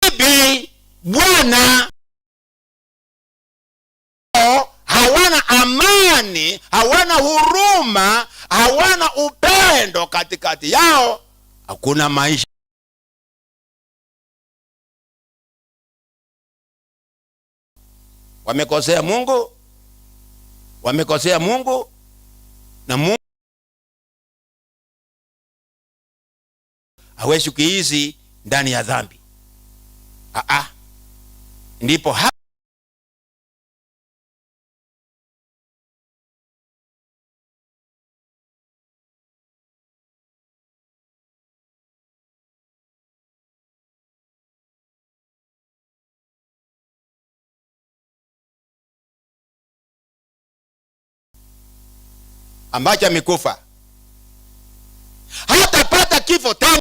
bibi bwana hawana amani, hawana huruma, hawana upendo katikati yao, hakuna maisha. Wamekosea Mungu, wamekosea Mungu na Mungu hawezi kuishi ndani ya dhambi. Ndipo ambacho amekufa hatapata kifo tena.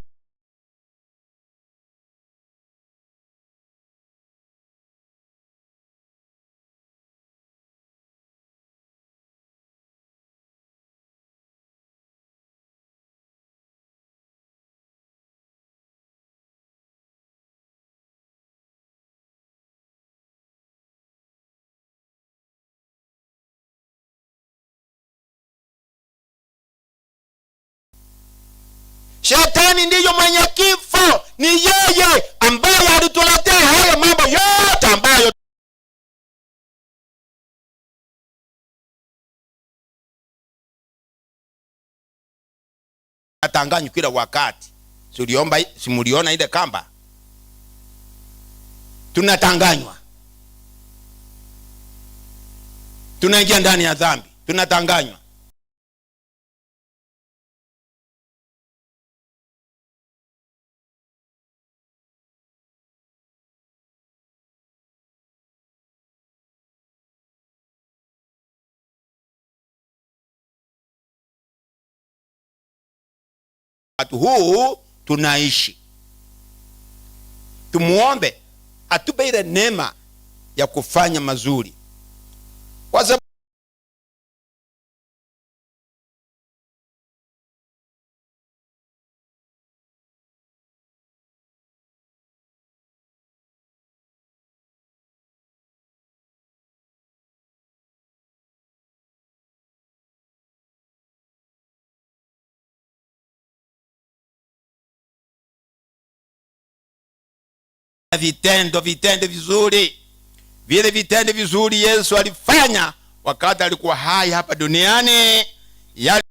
Shetani ndiyo mwenye kifo, ni yeye ambaye alituletea haya mambo yote ambayo atanganywa kila wakati. Si simuliona ile kamba? Tunatanganywa, tunaingia ndani ya dhambi, tunatanganywa. Wakati huu tunaishi, tumuombe atupe ile neema ya kufanya mazuri, kwa sababu vitendo, vitendo vizuri, vile vitendo vizuri Yesu alifanya wakati alikuwa hai hapa duniani ya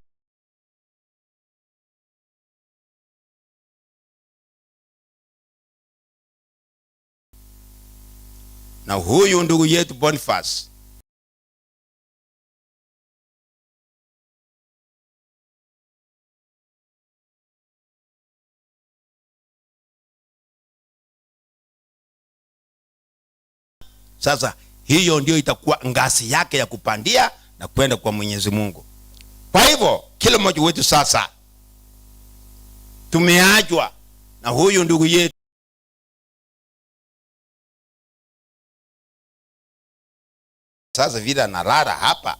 na huyu ndugu yetu Boniface Sasa hiyo ndio itakuwa ngazi yake ya kupandia na kwenda kwa Mwenyezi Mungu. Kwa hivyo kila mmoja wetu sasa tumeachwa na huyu ndugu yetu sasa vile analala hapa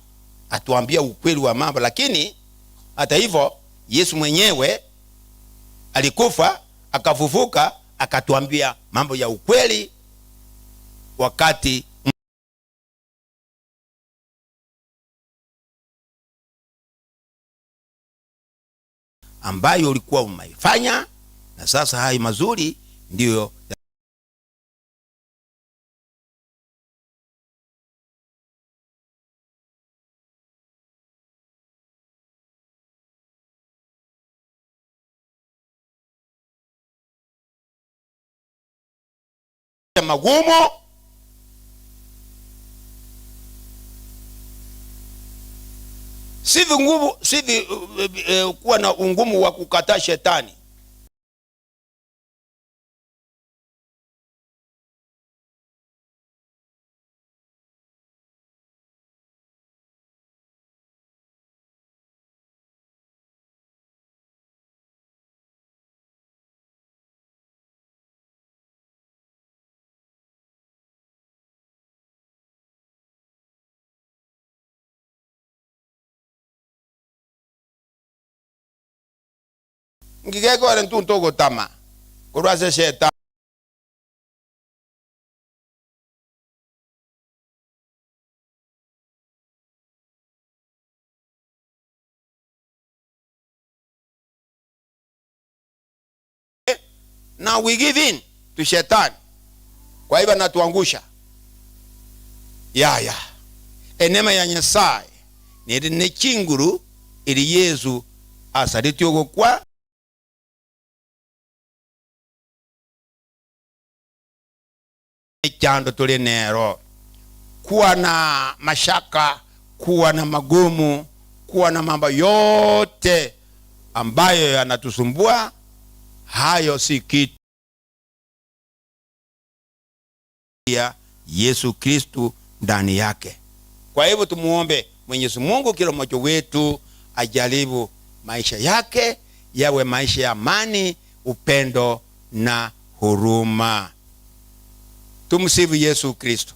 atuambia ukweli wa mambo, lakini hata hivyo Yesu mwenyewe alikufa akafufuka akatuambia mambo ya ukweli wakati ambayo ulikuwa umeifanya, na sasa hayo mazuri ndiyo magumu si vinguvu si vi, kuwa na ungumu wa kukataa shetani. Ngigekore ntuntu ogotama korwa ase shetani. Na we give in to shetani, kwa hivyo anatuangusha. Yaya enema ya Nyasaye neri nechinguru iri Yesu asareti ogokwa chando tuli nero, kuwa na mashaka, kuwa na magumu, kuwa na mambo yote ambayo yanatusumbua, hayo si kitu ya Yesu Kristu ndani yake. Kwa hivyo tumuombe Mwenyezi Mungu kila mmoja wetu ajaribu maisha yake yawe maisha ya amani, upendo na huruma. Tumsifu Yesu Kristo.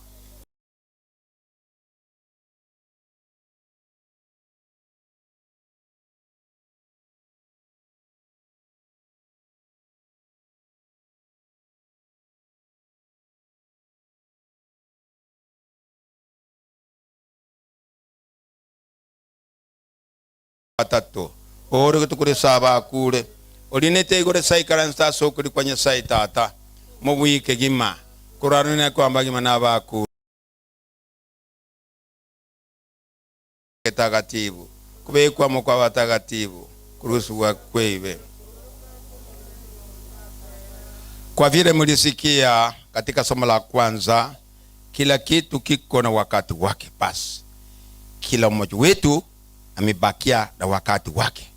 Atatu ore tukure saba kure olinete igore saikaransa sokuri kwa Nyasaye tata mubwike gima kurarune kwamba gima nabaku takatifu kubekwamo kwa watakatifu kuruhusu kweive. Kwa vile mlisikia katika somo la kwanza, kila kitu kiko na wakati wake. Basi kila mmoja wetu amebakia na wakati wake.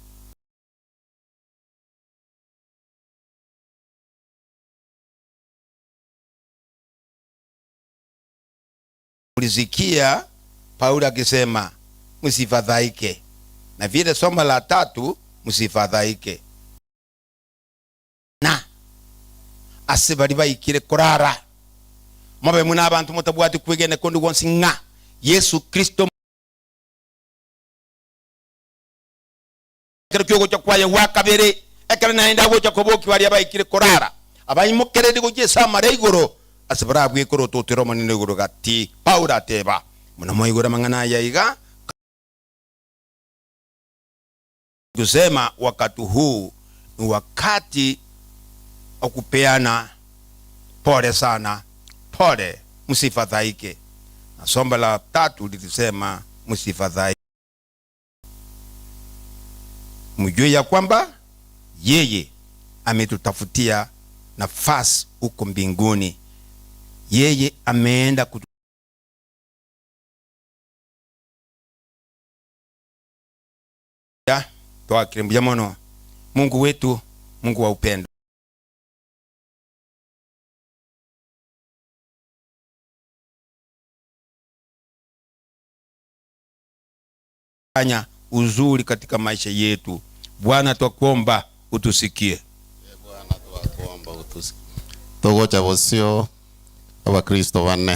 Mlisikia Paulo akisema msifadhaike, na vile somo la tatu msifadhaike na ase bari baikire kurara mobe muna abantu mutabwati kwegene kondi wonsi ng'a Yesu Kristo kero kyogocha kwaye gwa kabere ekero naende agocha koboki baria baikire korara abaimokereri gochia ase amara igoro ase barabwekora ototera omonene igoro gati. Paulo ateba muna moigoro amang'ana aya iga kusema wakati huu ni wakati wa kupeana pole sana, pole, msifadhaike. Na somo la tatu lilisema msifadhaike, mjue ya kwamba yeye ametutafutia nafasi huko mbinguni. Yeye ameenda kutu ya twakire mono. Mungu wetu, Mungu wa upendo. Fanya uzuri katika maisha yetu. Bwana, twakuomba utusikie. Bwana, twakuomba utusikie. Togocha bosio abakristo banne.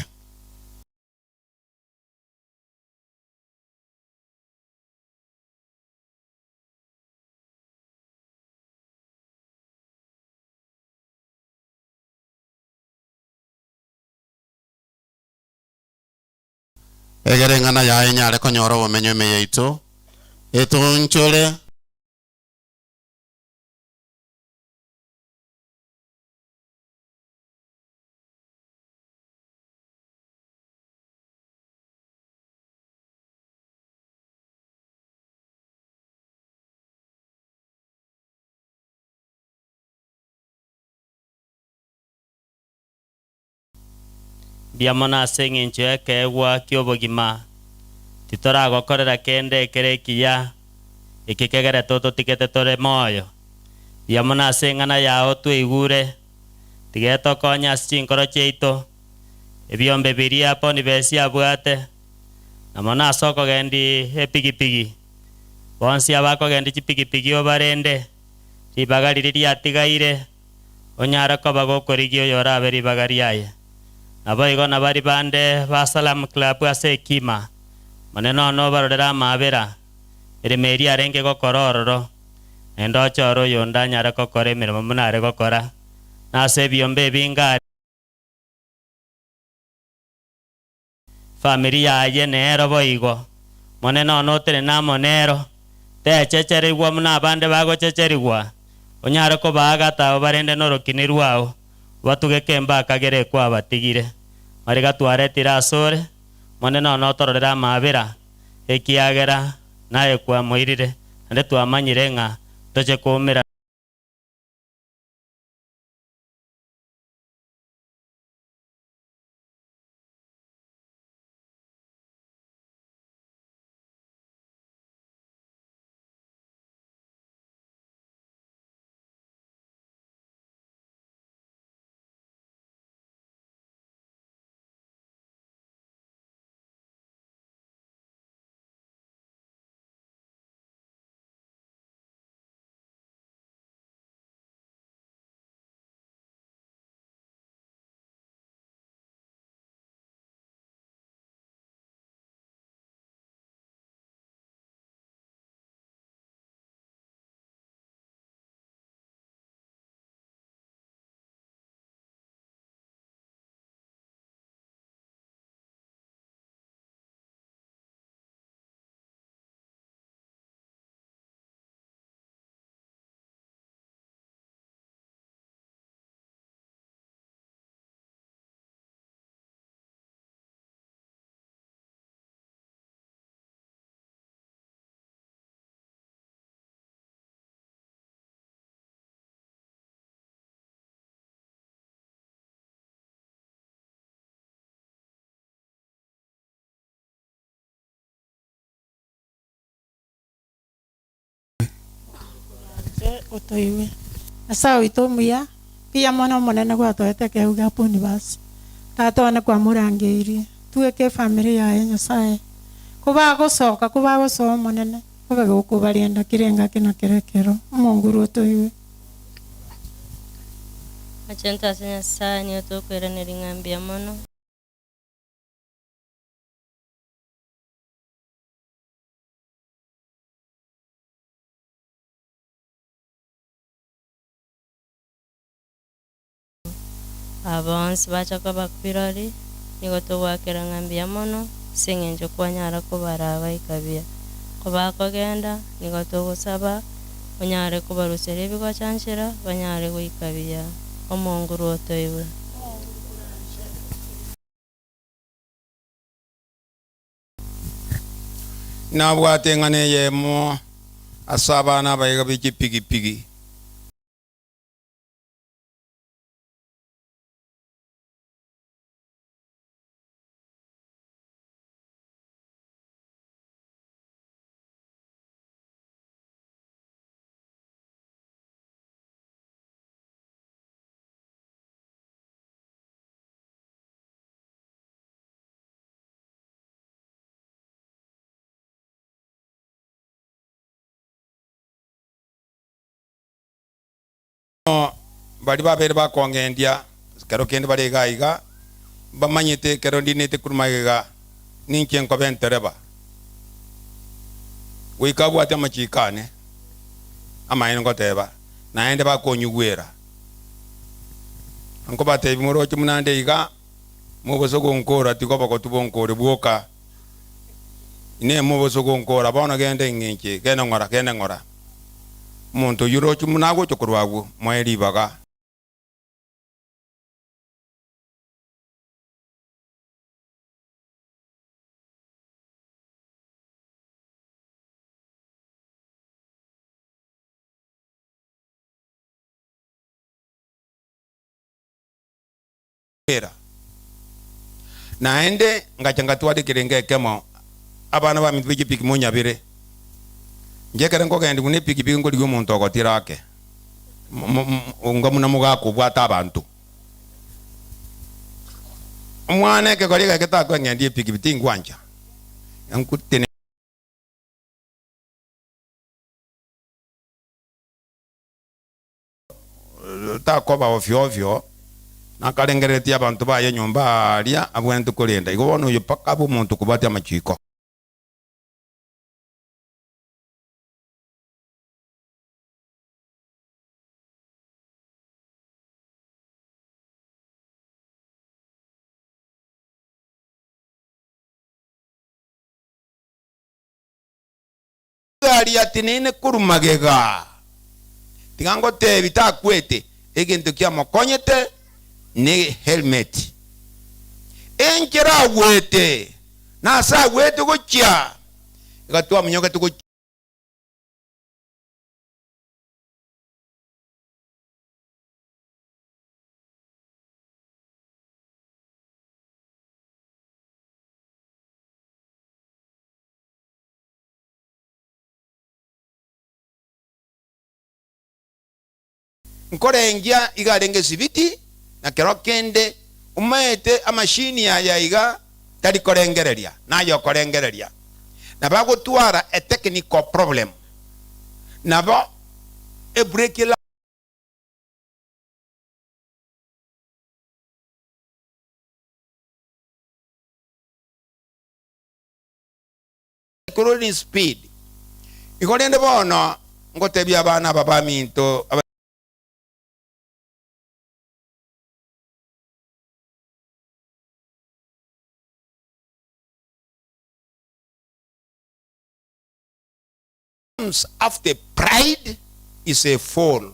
Egere ng'ana yaye nyare konyora obomenyo ime yaito etonchore. Mbuya mono ase eng'encho y'ekeegwa ki'obogima. Titoragokorera kende ekere ekiya, eke kegerete ototigete tore moyo. Mbuya mono ase eng'ana yao tweigure, tiga etokonye ase chinkoro chiaito, ebiombe biria Bonifesi abwate, na mono ase okogendia epigipigi. Bonsi abakogendia chipigipigi obarende, ribaga riria riatigaire, onyare koba gokorigia oyorabe ribaga riaye. Naboigo nabaria bande ba Salam Club ase ekima, Omonene one obarorere amaabera, emeremo eria arenge gokora ororo, naende ochore oyonde anyare gokora emeremo buna are gokora, na ase ebiombe ebinge aria. Famiri yaye nero boigo. Monene one otenene amo nero, techecherigwa buna abande bagochecherigwa, onyare kobaagata obarende norokini rwao, obatugeke embakagere ekwabatigire. Mariga twaretire asore, Monene one otororere amaabera, ekiagera naye kwamoirire, naende twamanyire ng'a toche koumera. Otoigwe. Nyasae oito omuya, mbuya mono Omonene gwatoete ekeegwa gia Bonifasi. Tata one kwamorangeirie, tweke efamiri yaye Nyasae. Kobagosoka, kobagosoa Omonene, obe gokobarenda kera engaki na kera ekero. Omonguru otoigwe. Achente ase Nyasae nigo tokoiraneria ng'a mbuya mono. Aba bonsi bacha koba birori, nigo togoakera ng'a mbuya mono ase engencho kwanyara kobaraa baika buya. Kobakogenda, nigo togosaba onyare kobaruseria ebigochanchera banyare goika buya. Omonguru otoigwe. Nabwate eng'ana eyemo ase abana abaiga be chipigipigi. Baria babeire bakongendia ekero kende bare iga iga, mbamanyete ekero ndinete korwa magega ninche nkoba entereba. Goika abwate amachiko ane amaene ngoteba, naende bakonyigwera. Nkobatebia moroche buna nde iga, Mobose gonkora tiga obogotu bonkore bwoka. Inee mobose gonkora bono genda eng'encho genda ng'ora genda ng'ora. Omonto oyio roche buna agocha korwa agwo moe ribaga. Naende ngacha ngatwara ekerengo ekemo, abana baminto be chipiki monyabere. Inche ekero nkogendigwa ne epikipiki nkorigia omonto ogotira ake, onga buna mogaka obwate abanto. Omwana ekegori egeke takweng'endia epikipiki tingwancha, nkutene. Takoba ofio ofio, nakarengereretie abanto baye nyomba aaria abwenerete korenda. Igo bono oyo mpaka abe omonto okobwatia amachiko. Egari yateneine korwa magega. Tiga ngotebi takwete, egento kiamokonyete ne helmet. Enchera agwete, na ase agwete gochia, iga twamonyokete gochia. Nkorengia iga arenge esibiti, na kero kende omaete amashini aya iga tari korengereria, naye okorengereria. Nabo agotwara a technical problem, nabo ebrake Rolling speed. Igo rende bono ngotebia abana aba baminto aba. Comes after pride is a fall.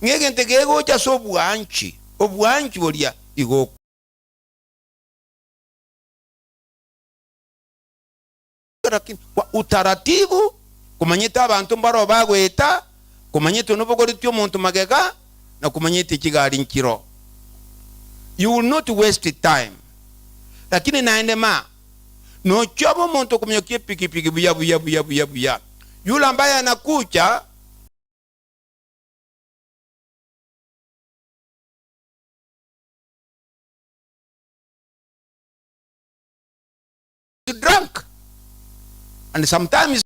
Ng'a egento kegocha ase obwanchi, obwanchi boria igo. Lakini kwa utaratibu, komanyete abanto mbaroo bagoeta, komanyete nobogoretie omonto magega, na komanyete chigari nchiro. You will not waste time. Lakini naende ma, nochia obe omonto okominyokia epikipiki buya buya buya buya buya. Yule ambaye anakuja. Drunk and sometimes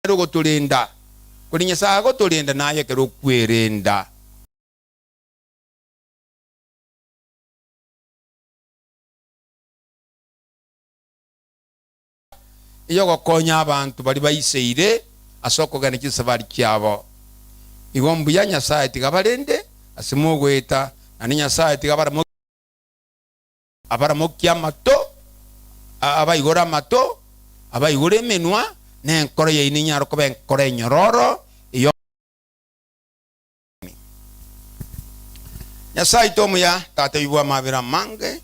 Nere ogotorenda, kori Nyasae agotorenda naye ekero okwerenda. Eyogokonya abanto baria baiseire ase okogenda chisafari chiabo. Igo mbuya Nyasae tiga abarende ase mogoeta, naende Nyasae tiga abaramokie amato, abaigore amato, abaigore emenwa, na enkoro yaino enyare koba enkoro enyororo eyo. Nyasae oito omuya, Tata oyio bw'amabera amange,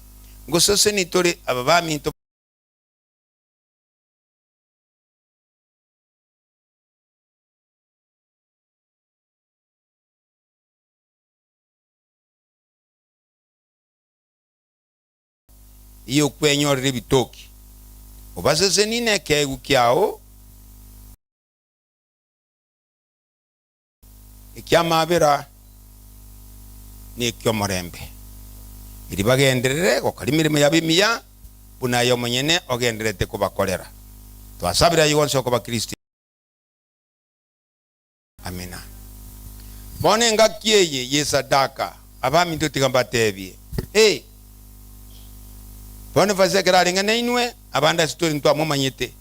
ngoseseni tore aba baminto. Ey'okwenyorera ebitoki, obasesenie nekeegwa kiao eki'amaabera na eki'omorembe, erio bagenderere gokora emeremo yabo emiya, buna aye omonyene ogendererete kobakorera. Twasabire ayio onsi okoba Kristo. Amina. Bono engaki eye y'esadaka, abaminto tiga mbatebie, Ee, Bonifasi ekero arenge nainwe, abande ase tore ntwamomanyete.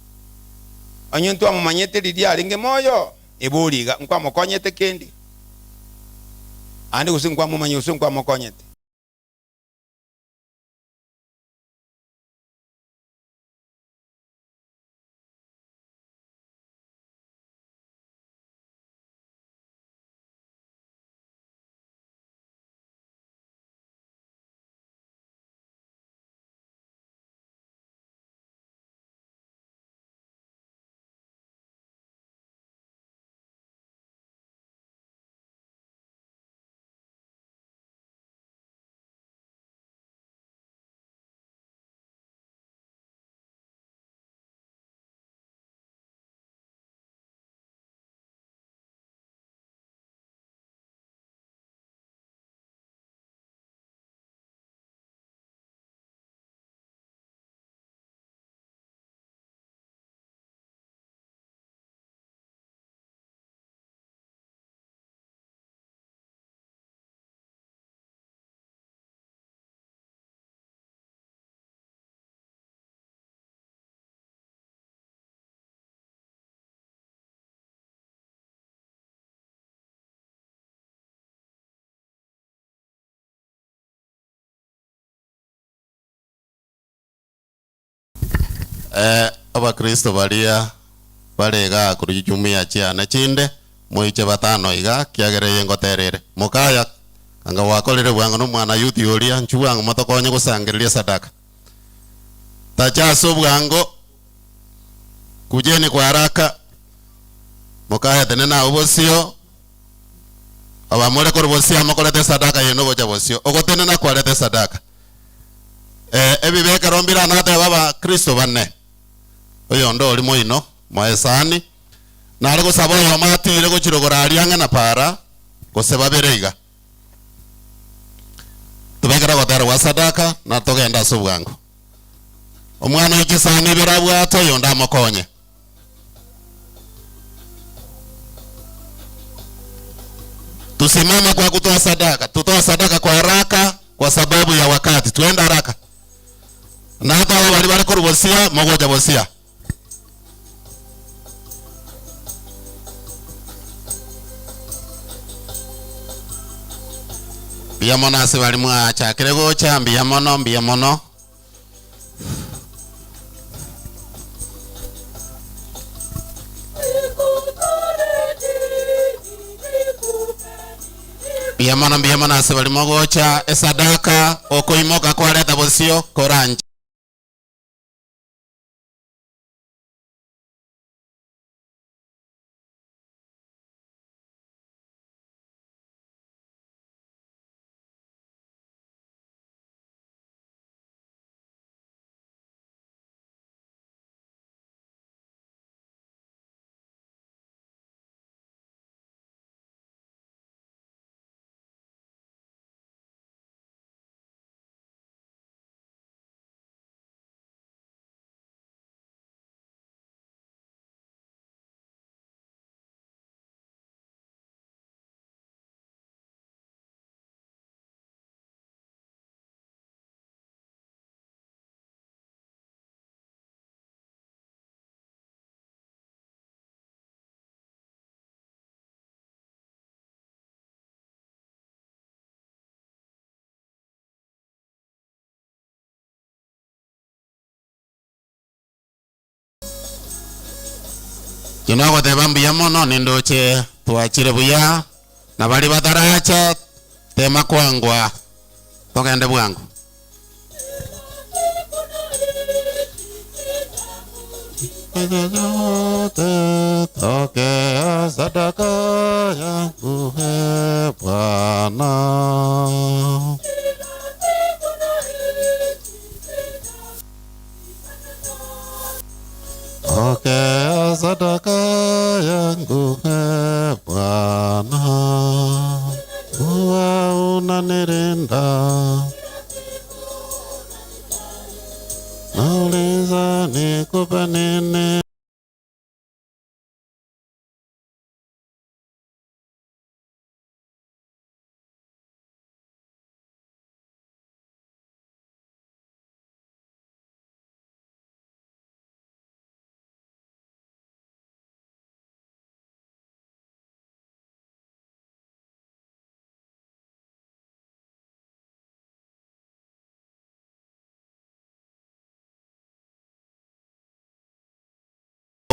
Onye ntwamomanyete riria arenge moyo, ebori iga, nkwamokonyete kende? Ande gose nkwamomanya gose nkwamokonyete. Eh, abakristo baria barega kuri jumuiya chiane chinde moiche batano iga kiagereye ngoterere mukaya anga wakorire bwango nomwana yuthi uria nchu bwango motokonye gusangereria sadaka tachaso bwango kujeni kwa haraka mukaya tene na ubosio abamore kuri bosio amakorete sadaka yenu gocha bosio ogotenena kwarete sadaka eh, ebibekero mbira nate baba kristo bane oyo ndo ori moino moesani nare gosaba oyo matire gochirogora aria ang'e para gose babere iga tubekera gotera gwa sadaka na togenda ase obwango omwana oikisani ibere abwate oyo ndamokonye tusimame kwa kutoa sadaka tutoa sadaka kwa haraka kwa sababu ya wakati tuenda haraka na hata abo bari bari korubosia mogoja bosia mbuya mono ase bari mwachakire gocha mbuya mono mbuya mono mbuya mono mbuya mono ase bari mogocha esadaka okoimoka kwareta bosio koranja Kinogoteba mbuya mono nindoche twachire buya na bari bataracha tema kwangwa togende bwangu Pokea sadaka yangu e Bwana. Pokea sadaka yangu e Bwana, kuwa unanilinda. Nauliza nikupe nini?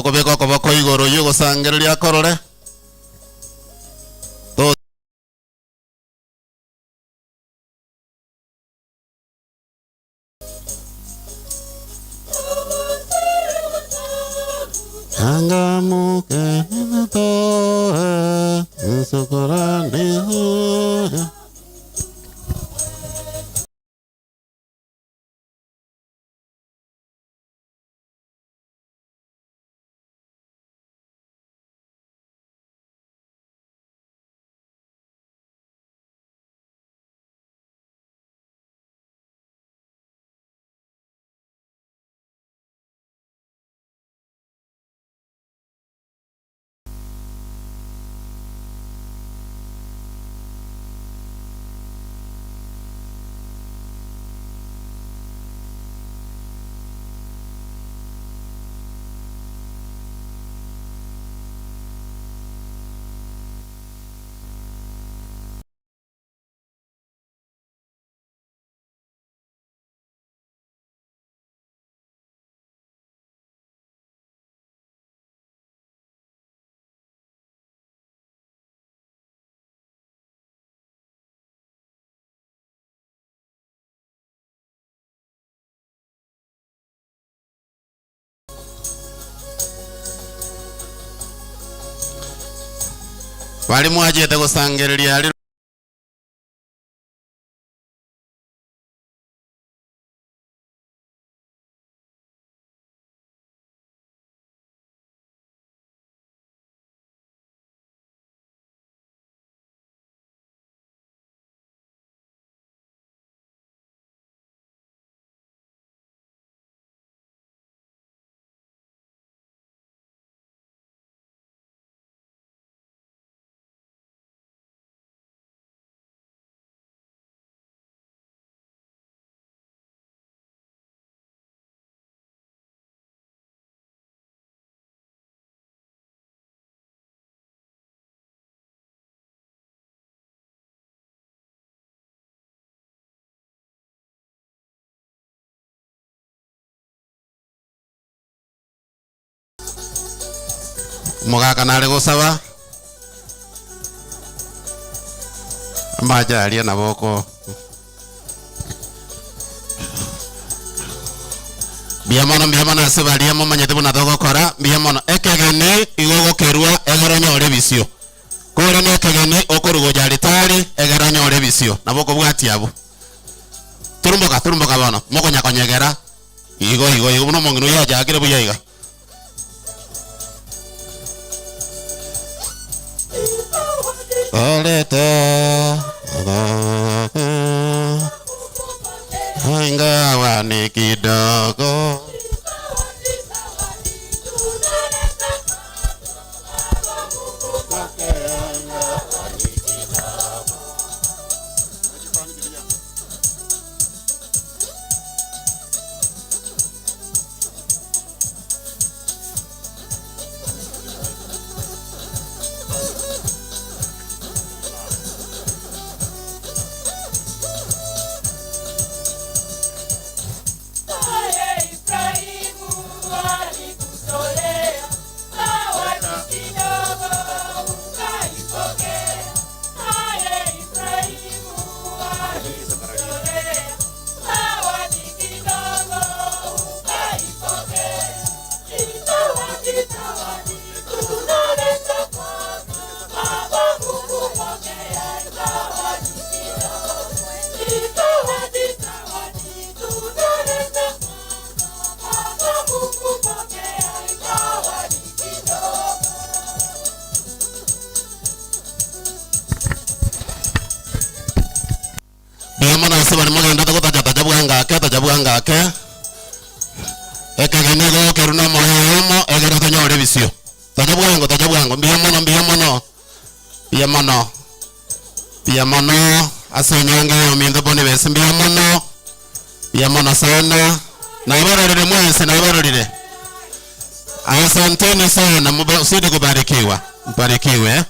Okobeka okoboko igoro y'ogosangereria akorore. Changamuke nitoe msukurani huyo. Bari mwachete gosangereria ari Mogaka nare gosaba amache aria naboko mbuya mono mbuya mono ase baria momanyete buna togokora mbuya mono ekegeni igo gokerwa egere onyore ebisio kore na ekegeni okorugocha aritari egere onyore ebisio nabo okobwatia abwo turumboka turumboka bono mokonyakonyegera igo igo igo buna omong'ina oyo achakire buya iga. Orete ingawa ni kidogo Mbuya mono ase baria mogendete gotachatacha bwangake tacha bwangake ekegeni gokerwa na omoyo oyomo egere tonyore ebisio tacha bwango tacha bwango mbuya mono mbuya mono mbuya mono mbuya mono ase enyangi ya ominto Bonibesi mbuya mono mbuya mono sana nabarorire mwensi nabarorire asanteni sana muzidi kubarikiwa mbarikiwe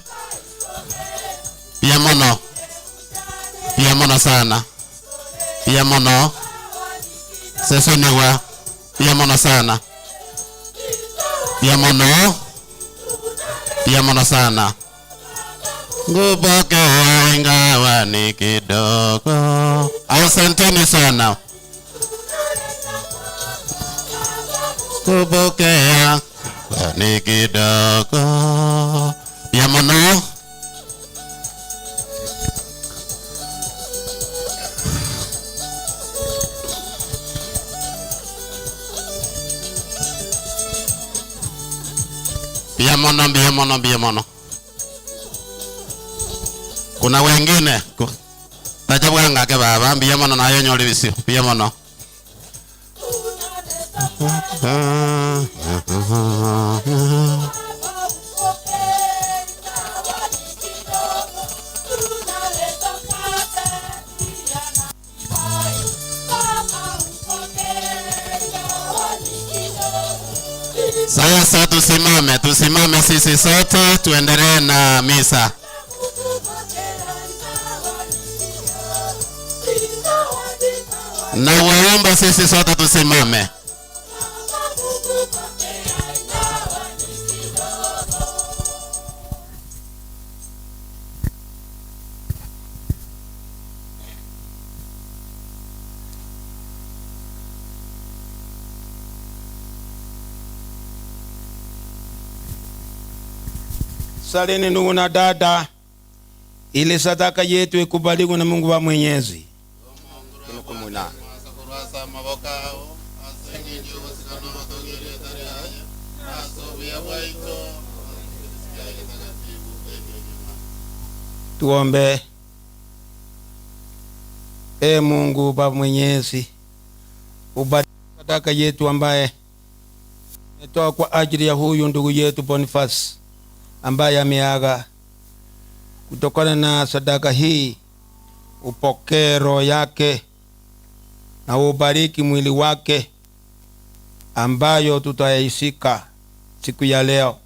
mbuya mono mbuya mono sana mbuya mono seseniwa mbuya mono sana. Pia mono. Pia mono sana. Ngupokea ingawa ni kidogo. Asanteni sana. Kupokea ni kidogo. Pia mono. Pia mono, mbia mono, mbia mono. Kuna wengine tacha bwangake baba mbia mono nayo nyori bisio mbia mono. Sasa tusimame, tusimame sisi sote tuendelee na misa. Na waomba sisi sote tusimame. Salini ndugu na dada, ili sadaka yetu ikubaliwe na Mungu wa Mwenyezi. Tuombe. E Mungu Baba Mwenyezi, ubariki sadaka yetu ambaye umetoa kwa ajili ya huyu ndugu yetu Boniface ambaye ameaga. Kutokana na sadaka hii, upokee roho yake na ubariki mwili wake ambayo tutaisika siku ya leo.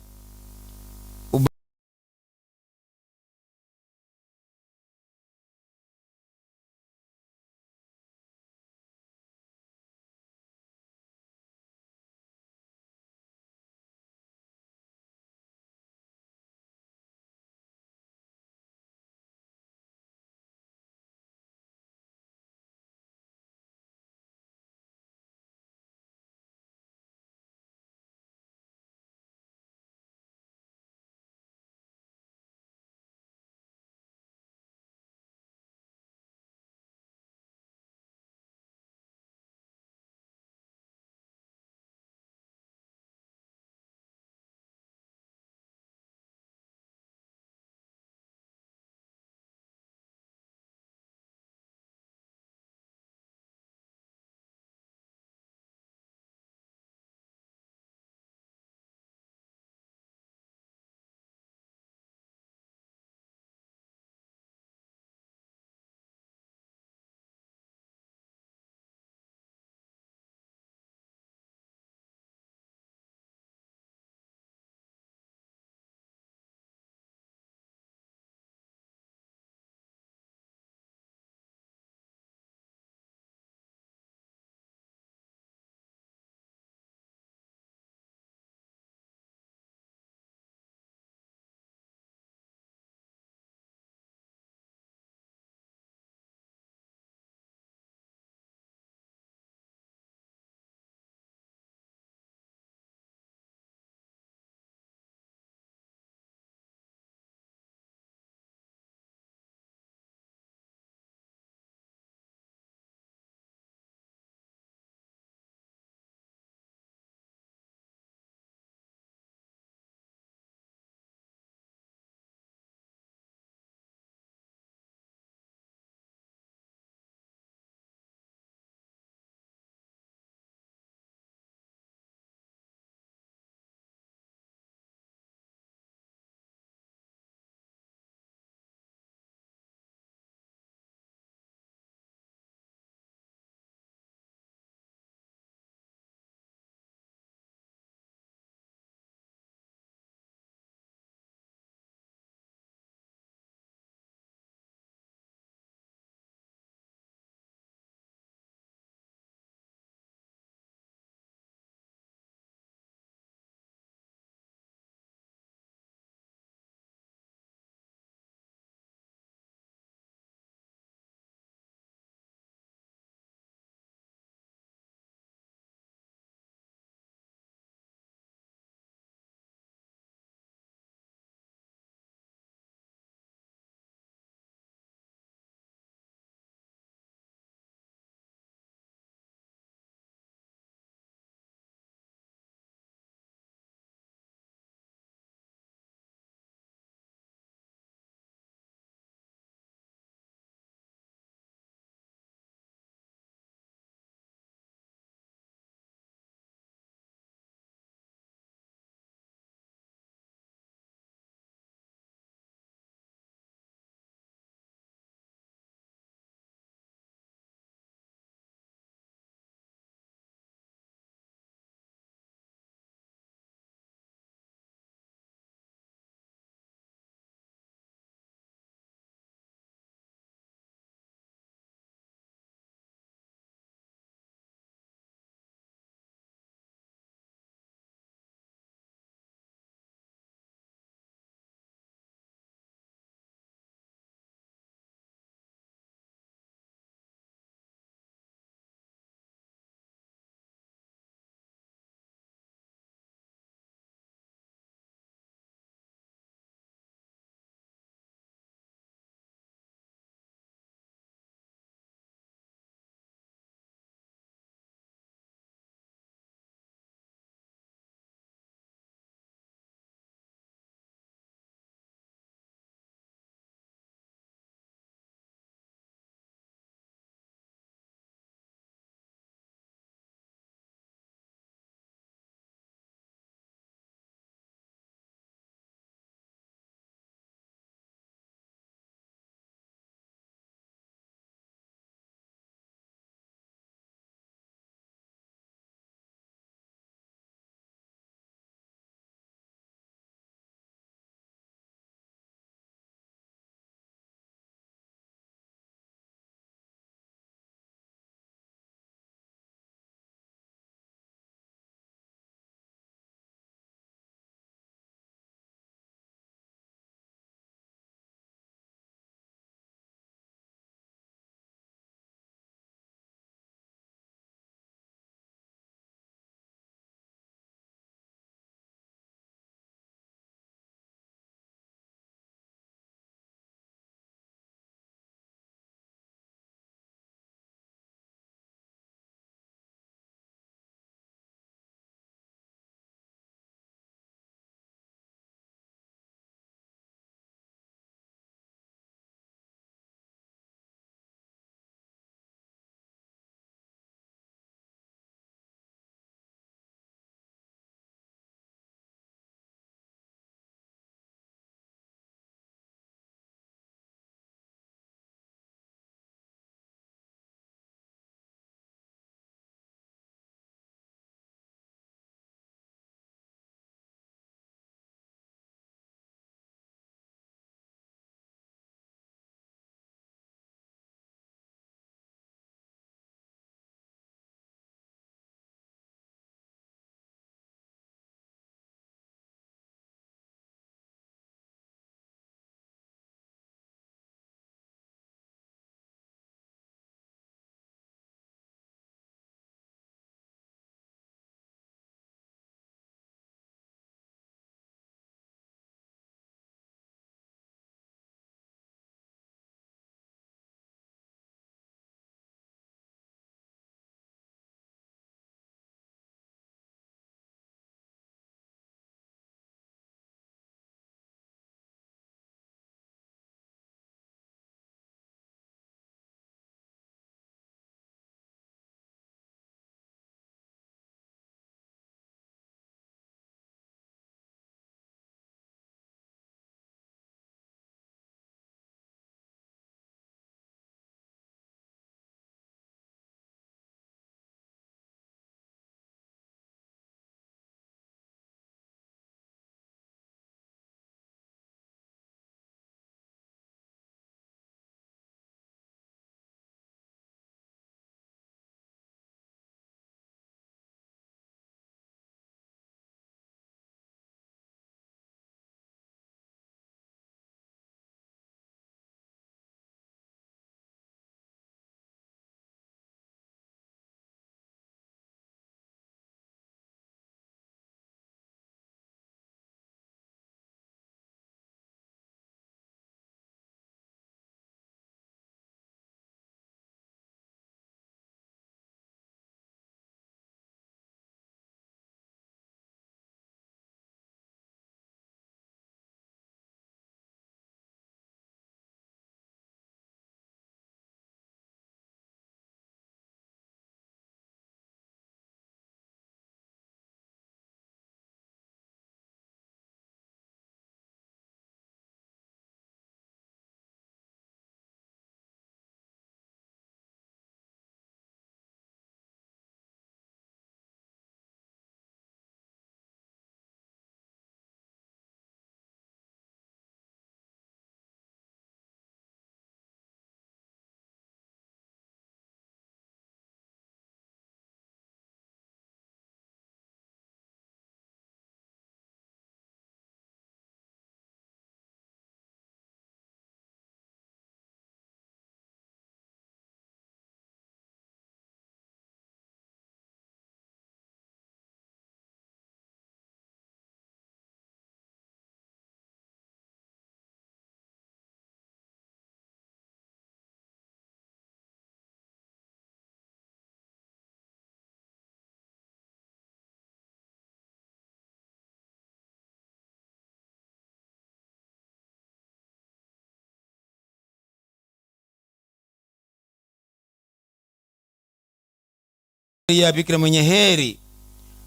Maria Bikira mwenye heri,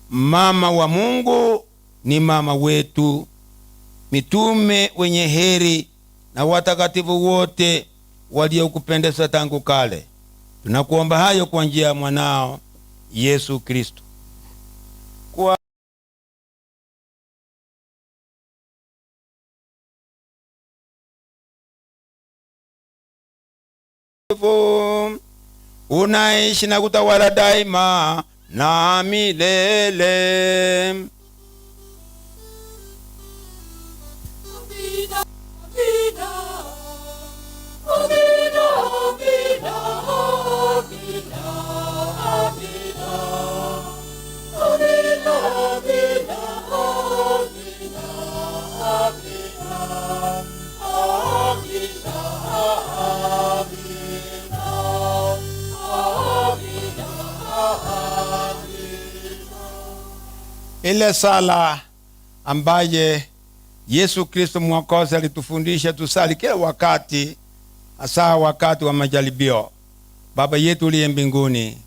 mama wa Mungu, ni mama wetu, mitume wenye heri na watakatifu wote waliokupendeza tangu kale. Tunakuomba hayo kwa njia ya mwanao Yesu Kristo. Kwa unaishi na kutawala daima na milele. Ile sala ambaye Yesu Kristo Mwokozi alitufundisha tusali kila wakati, hasa wakati wa majaribio. Baba yetu uliye mbinguni,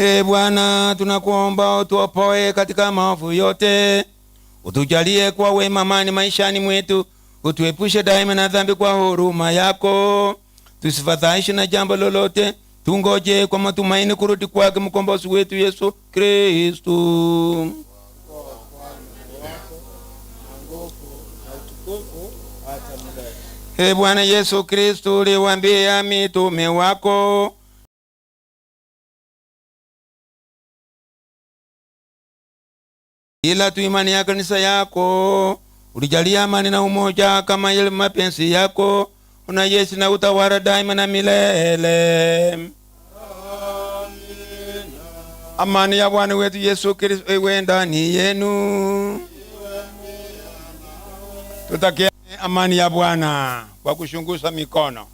E Bwana, tunakuomba utuopoe katika maovu yote, utujalie kwa wema amani maishani mwetu, utuepushe daima na dhambi kwa huruma yako, tusifadhaishwe na jambo lolote, tungoje kwa matumaini kurudi kwake mkombozi wetu Yesu Kristu. E Bwana Yesu Kristu, uliwaambia mitume wako ila tu imani ya kanisa yako ulijalia amani na umoja kama yale mapenzi yako, una Yesu na utawala daima na milele. Amani ya Bwana wetu Yesu Kristo iwe ndani yenu. Tutakia amani ya Bwana kwa kushungusa mikono.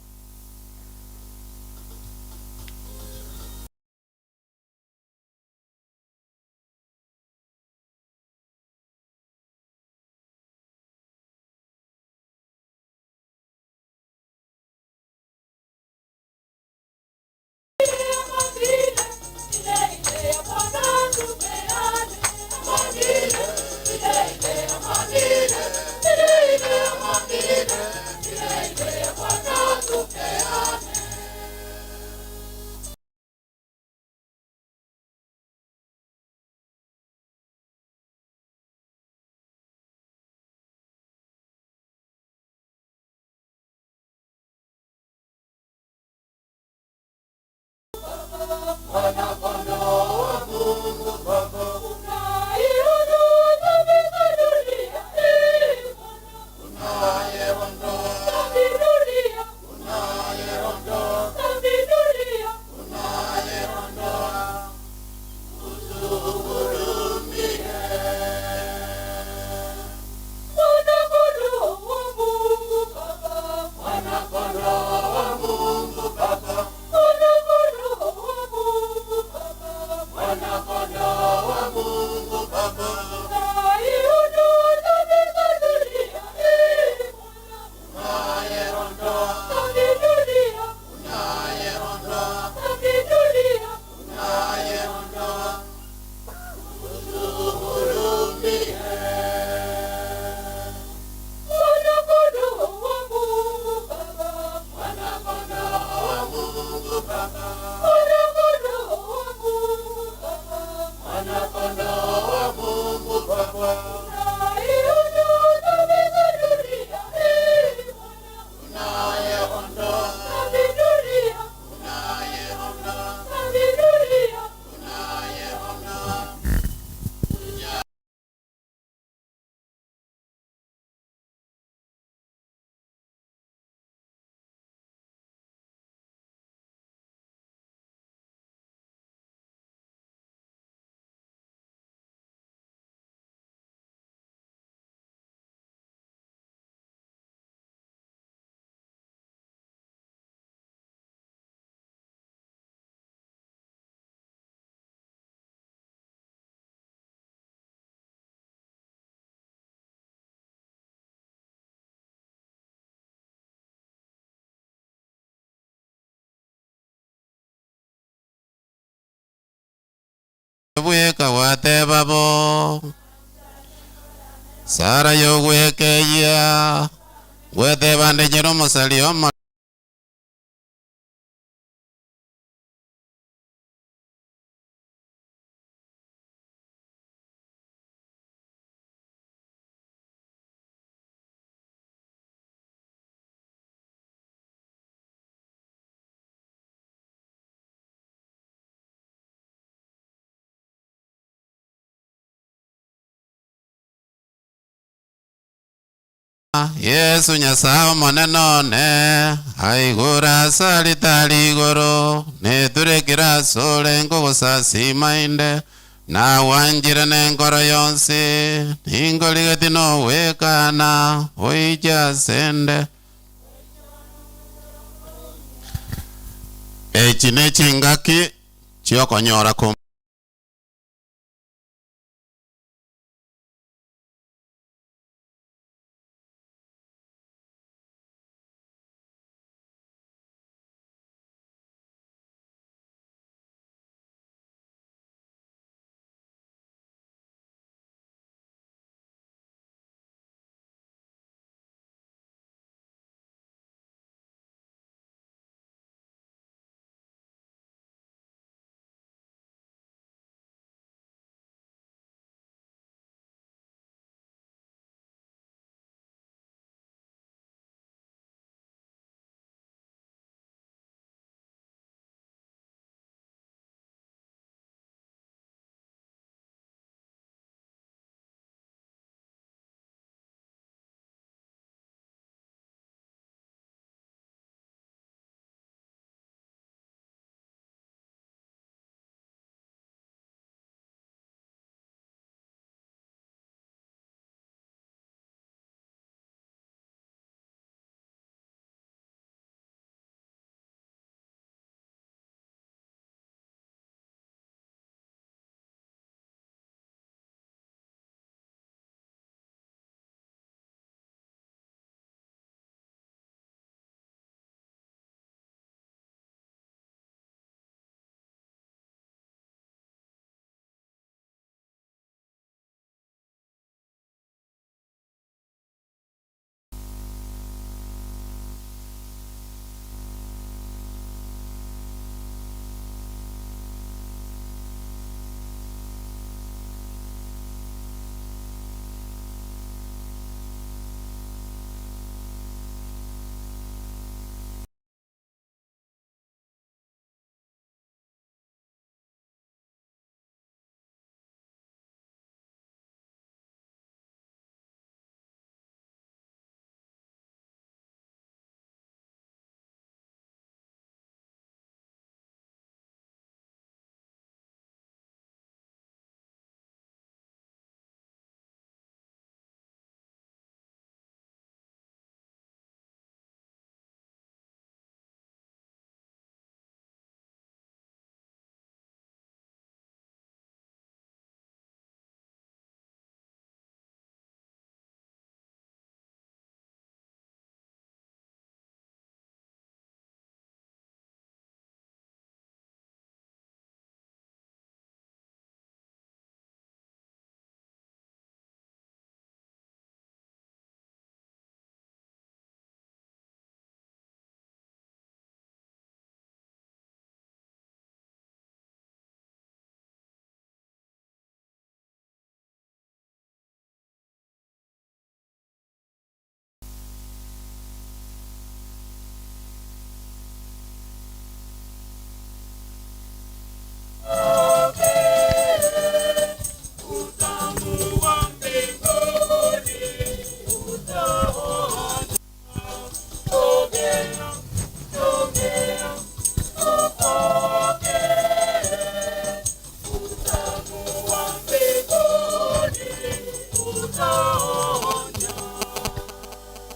Bweka gwateba bo. Sara yogwekeyia, gweteba ndenyere omosari omo. Yesu Nyasaye omonene one, aigure ase aritari igoro, neturekire ase ore nkogosasima inde, nagwanchire nenkoro yonsi, ninkorigeti nogwekana, oiche ase nde. Echi nechingaki chiokonyora kom.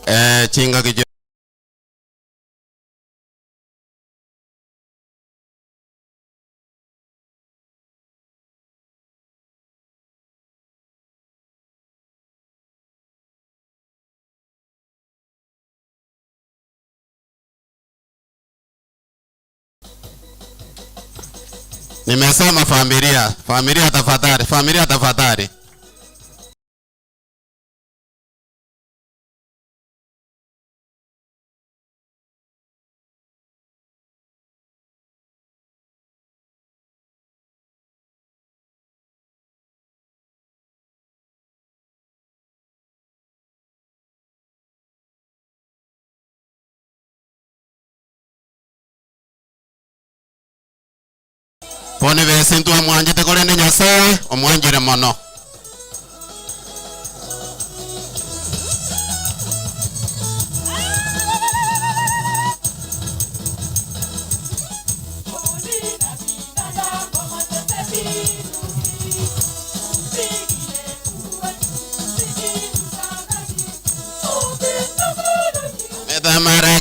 Eh, chingaki Nimesema familia, familia tafadhali, familia tafadhali. Bone besintu amwanjete korende Nyasaye omwanjire mono. Methamara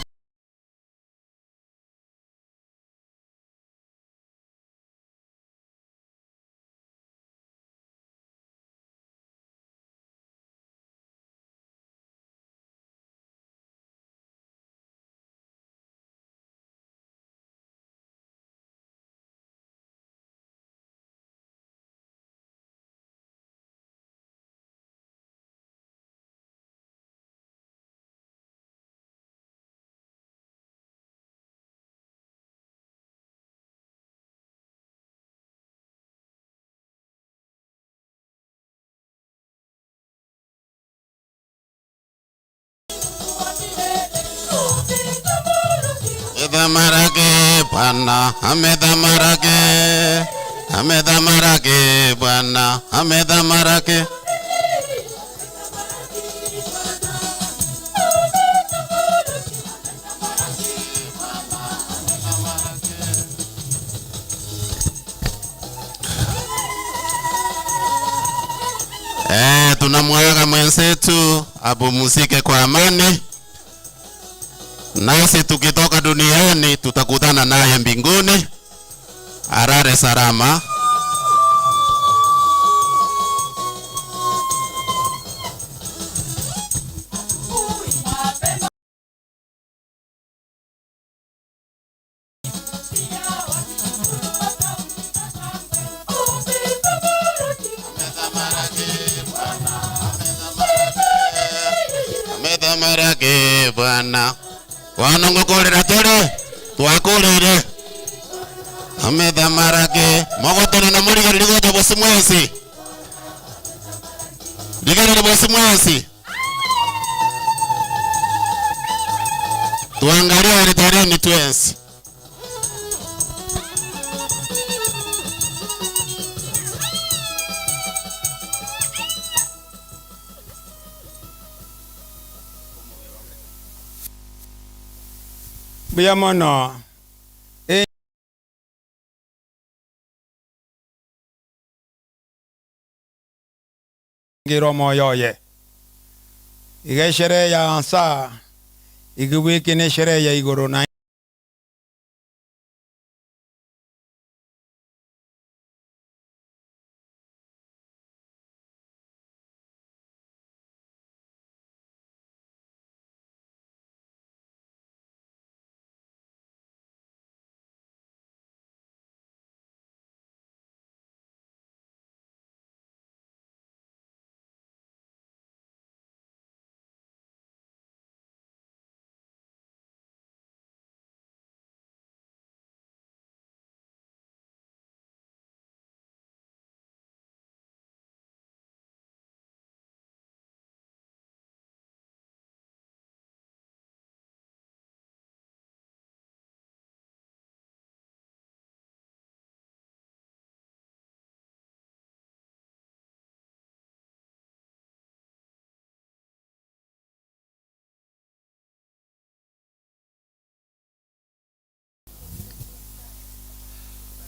Amethamarake Bwana, amethamarake, amethamarake Bwana, amethamarake. Eh, tunamwaga mwenzetu apumzike kwa amani, nasi tukitoka duniani tutakutana naye mbinguni. Arare salama. Amethamarake Bwana wanongokorera tore twakorire amethamarake mogotana na murigariri gocha bosi mwesi rigariri bosi mwesi tuangalie ritareni twensi. Mbuya mono. Ngiro moyo ye iga esherehe ya nsa igibwiki ne esherehe ya igoro na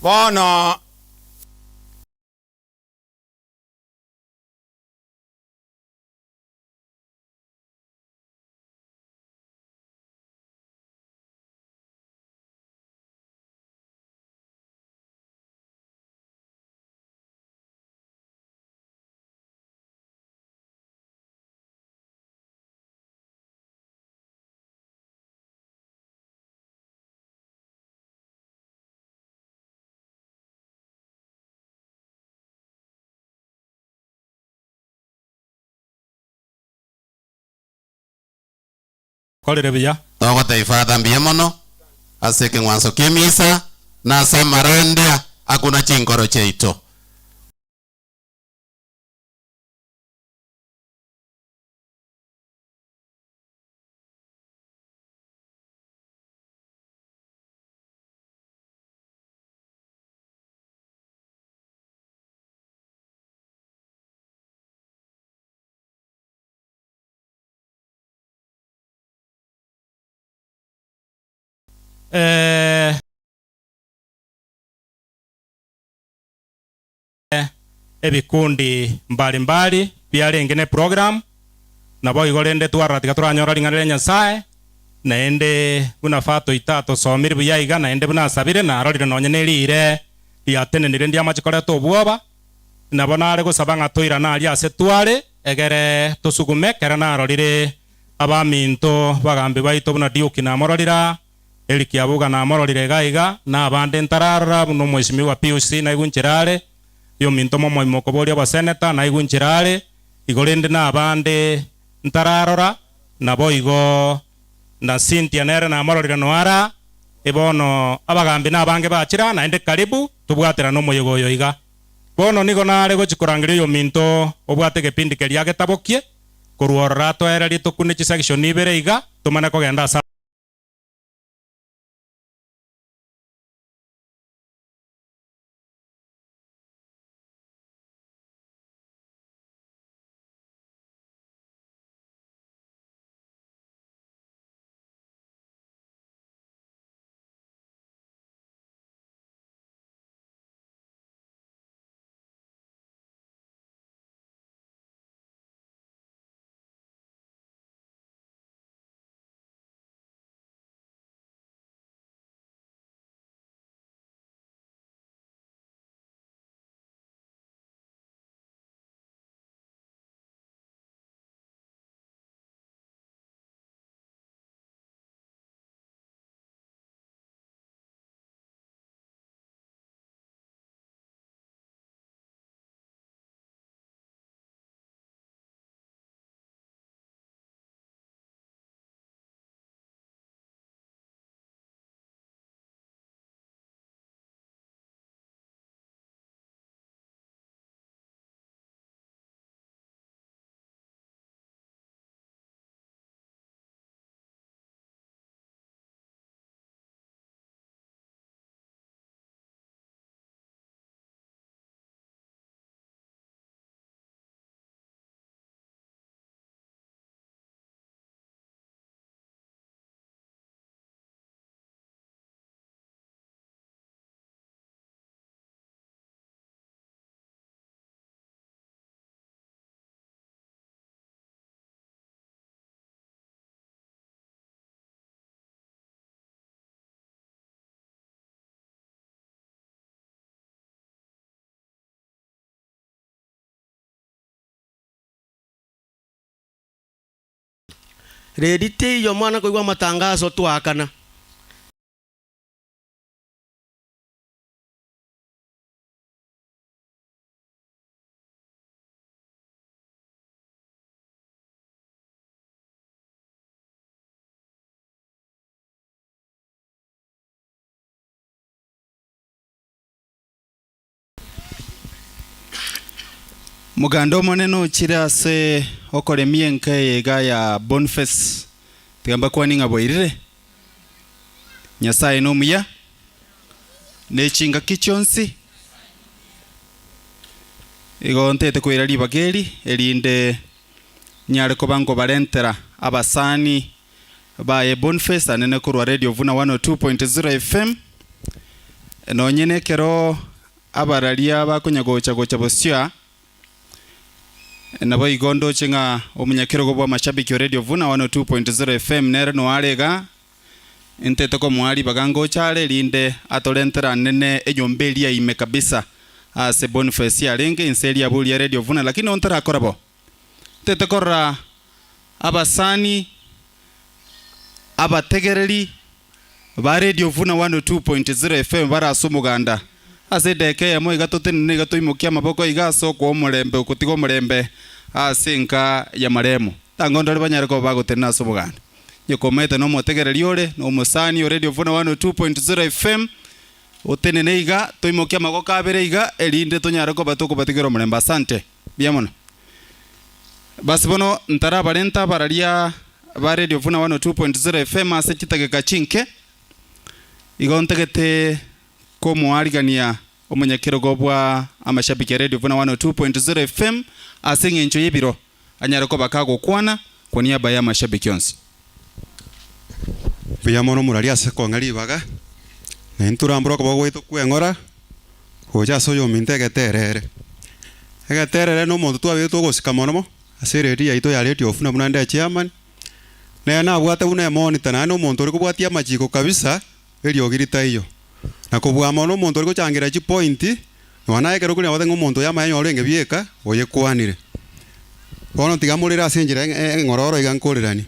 bono. Korire buya. Togotebia Father mbuya mono ase ekeng'wanso ki'emisa na ase amarandia akuna chinkoro chiaito. Eh, ebikundi mbali mbali biarenge ne program, naboigo rende twarora tiga toranyora ring'ana ria Nyasaye, naende buna Father oito atosomire buya iga, naende buna asabire, narorire nonye ne riire riatenenire ndiamache koreta obwoba, Nabo nare gosaba ng'a toirane aria ase tware, egere tosugume ekero narorire abaminto bagambi baito buna Duke namororire aa, Eric Abuga namororire iga iga, na abande ntararora buna Omwesimigwa Pius naigwe nchera are, oyominto momoima okoboria oboseneta naigwe nchera are, igo rende nabande ntararora, naboigo na Cynthia nere namororire noe are aa, bono abagambi nabange bachire aa naende karibu tobwaterane omoyega oyo iga. Bono nigo nare gochia korangeria oyominto obwate egepindi keria agetabokie, korwa ororo atoererie tokune chisection ibere iga, tomane kogenda ase. Reri teiyo mwana koigwa amatangazo twaakana. Moganda omonene ochire ase okoremia enka eye iga ya Boniface, tiga mbakwanie ng'a bwairire. Nyasaye nomuya, ne chingaki chionsi. Igo ntete koira ribaga eri, erinde nyare koba nkobarentera abasani baye Boniface anene korwa Radio Vuna 102.0 FM. Nonye nekero abararia bakonya gocha gocha bosio aa, naboigo ndoche ng'a omonyakerogo bw'amashabiki o Radio Vuna 102.0 FM nere noare igaa, ntete komoa ribaga ngocha are erinde atorentere anene enyomba eria ime kabisa ase Boniface arenge inse eria aboria Radio Vuna lakini ontarakora bo. Ntete korora abasani, abategereri ba Radio Vuna 102.0 FM bare ase omoganda. Ase edageka eyemo iga totenene iga toimokie amaboko iga ase okoa omorembe ogotiga omorembe ase enka ya maremo. Tanga ndore banyare koba bagotenena ase omoganda. Nyokomaete na omotegereri ore, na omosani o Radio Vuna 102.0 FM, otenene iga, toimokie amagoko abere iga, erinde tonyare koba tokobatigera omorembe. Asante. Mbuya mono. Basi bono ntarabarenta abararia ba Radio Vuna 102.0 FM ase chitageka chinke, igo ntagete komoarigania omonyakerogo bwa amashabiki a Radio Vuna 102.0 FM ase eng'encho y'ebiro anyare koba kagokwana kwa niaba y'amashabiki onsi. Mbuya mono omorari ase kong'a ribaga, na intwe torambore okoboko gwaito kweng'ora gocha ase oyominto egeterere. Egeterere na omonto twabeire togosika mono mo ase eredio yaito ya Radio Ofuna buna nde echairman, nere nabwate buna emonitor naende omonto ore kobwatia amachiko kabisa eriogi ritaiyo. Na kobua mono omonto ore gochangera chipointi, nonya naye ekero okoria nabo ng'a omonto oyo amaye orenge bieka, oyekwanire. Bono tiga morere ase enchera eng'ororo iga nkoreranie.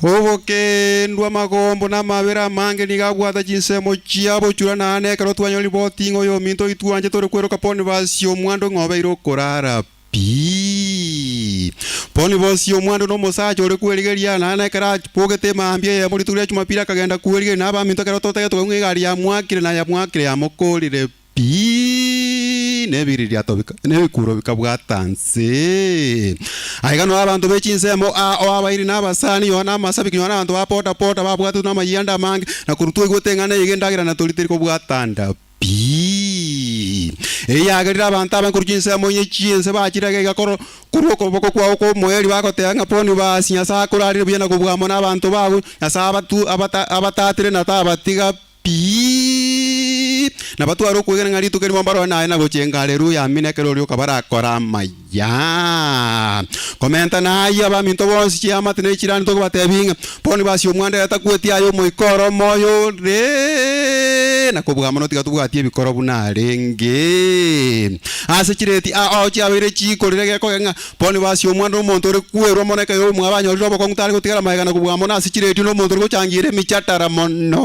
Obokendu, amagombo, na amabera amange nigo abwate chinsemo chia bochura naende ekero twanyora riboti ng'a oyominto oitwe oanchete ore kweroka Bonifasi omwando ng'a obeire okorara Pi. Bonifasi omwando nomosacha ore kwerigeria, naende ekero abogete emambia eyemo rituko ria Jumapili akagenda kwerigeria na abaminto ekero totagete tokagwa ng'a egari yamwakire na yamwakire yamokorire pi, na ebiririato bika na ebikuro bikabwata nse. Aiga noo abanto be chinsemo aa oo abairi na abasani, Yohana amasabiki, Yohana abanto ba boda boda babwatete namayianda amange, na korwa twaigwete eng'ana eye endagera na tori teri kobwata nda. Pi. Eyio yagerire abanto abange korwa chinsemo inye chi'ense bachire iga iga korwa korwa okoboko kwao kw'omoerio bagoteba ng'a Bonifasi, Nyasae akorarire buya na kobua amo nabanto bago, Nyasae abatu abata abatatire na tabatiga pi. Na batware okwegena ng'a rituko erimo mbarore naye na gochenga Haleluya, amina, ekero oria okabarakora amaya. Komenta nayio abaminto bonsi chiamate ne chirani tokobatebia ng'a Bonifasi omwando ere takweti aye omoika ore omoyo ore, na kobua mono tiga tobwatie ebikoro buna arenge. Ase chireti ao chiabeire chikorire gekoge ng'a Bonifasi omwando nomonto ore kwerwa mono ekero omwabo anyorire obokong'u tare gotigara magega na kobua mono ase chiretio nomonto ore gochangira emichatara mono,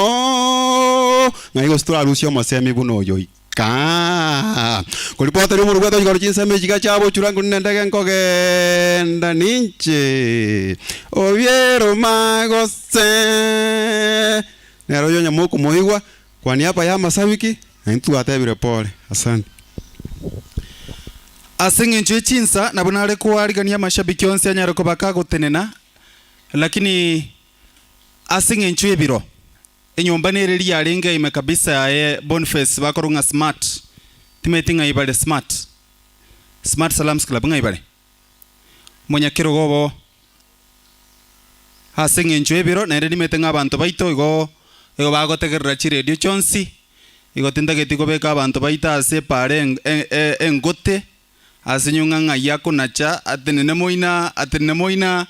ng'ai gose torarusie omosemi buna oyo Kaa. Koripota ri'omonto bwate igoro chinsemo echi iga chiabochura nguru nendege nkogenda ninche obieroma gose nere oyo onye mokomoigwa kwa niaba y'amasabiki na intwe twatebire pole. Asante. Ase eng'encho ye chinsa nabo nare koarigania amashabiki onsi anyare koba kagotenena, lakini ase eng'encho y'ebiro Enyomba nere riria yarenge ime kabisa yaye Boniface bakorwa ng'a smart timanyeti ng'ai bare smart smart salams club ng'ai bare omonyakerogo obo ase eng'encho y'ebiro naende nimanyete ng'a abanto baito igo igo bagotegerera chiredio chionsi igo tintageti kobeka abanto baito ase epaara engote Ase inwe ng'a ng'ai akonacha, atenene moina, atenene moina,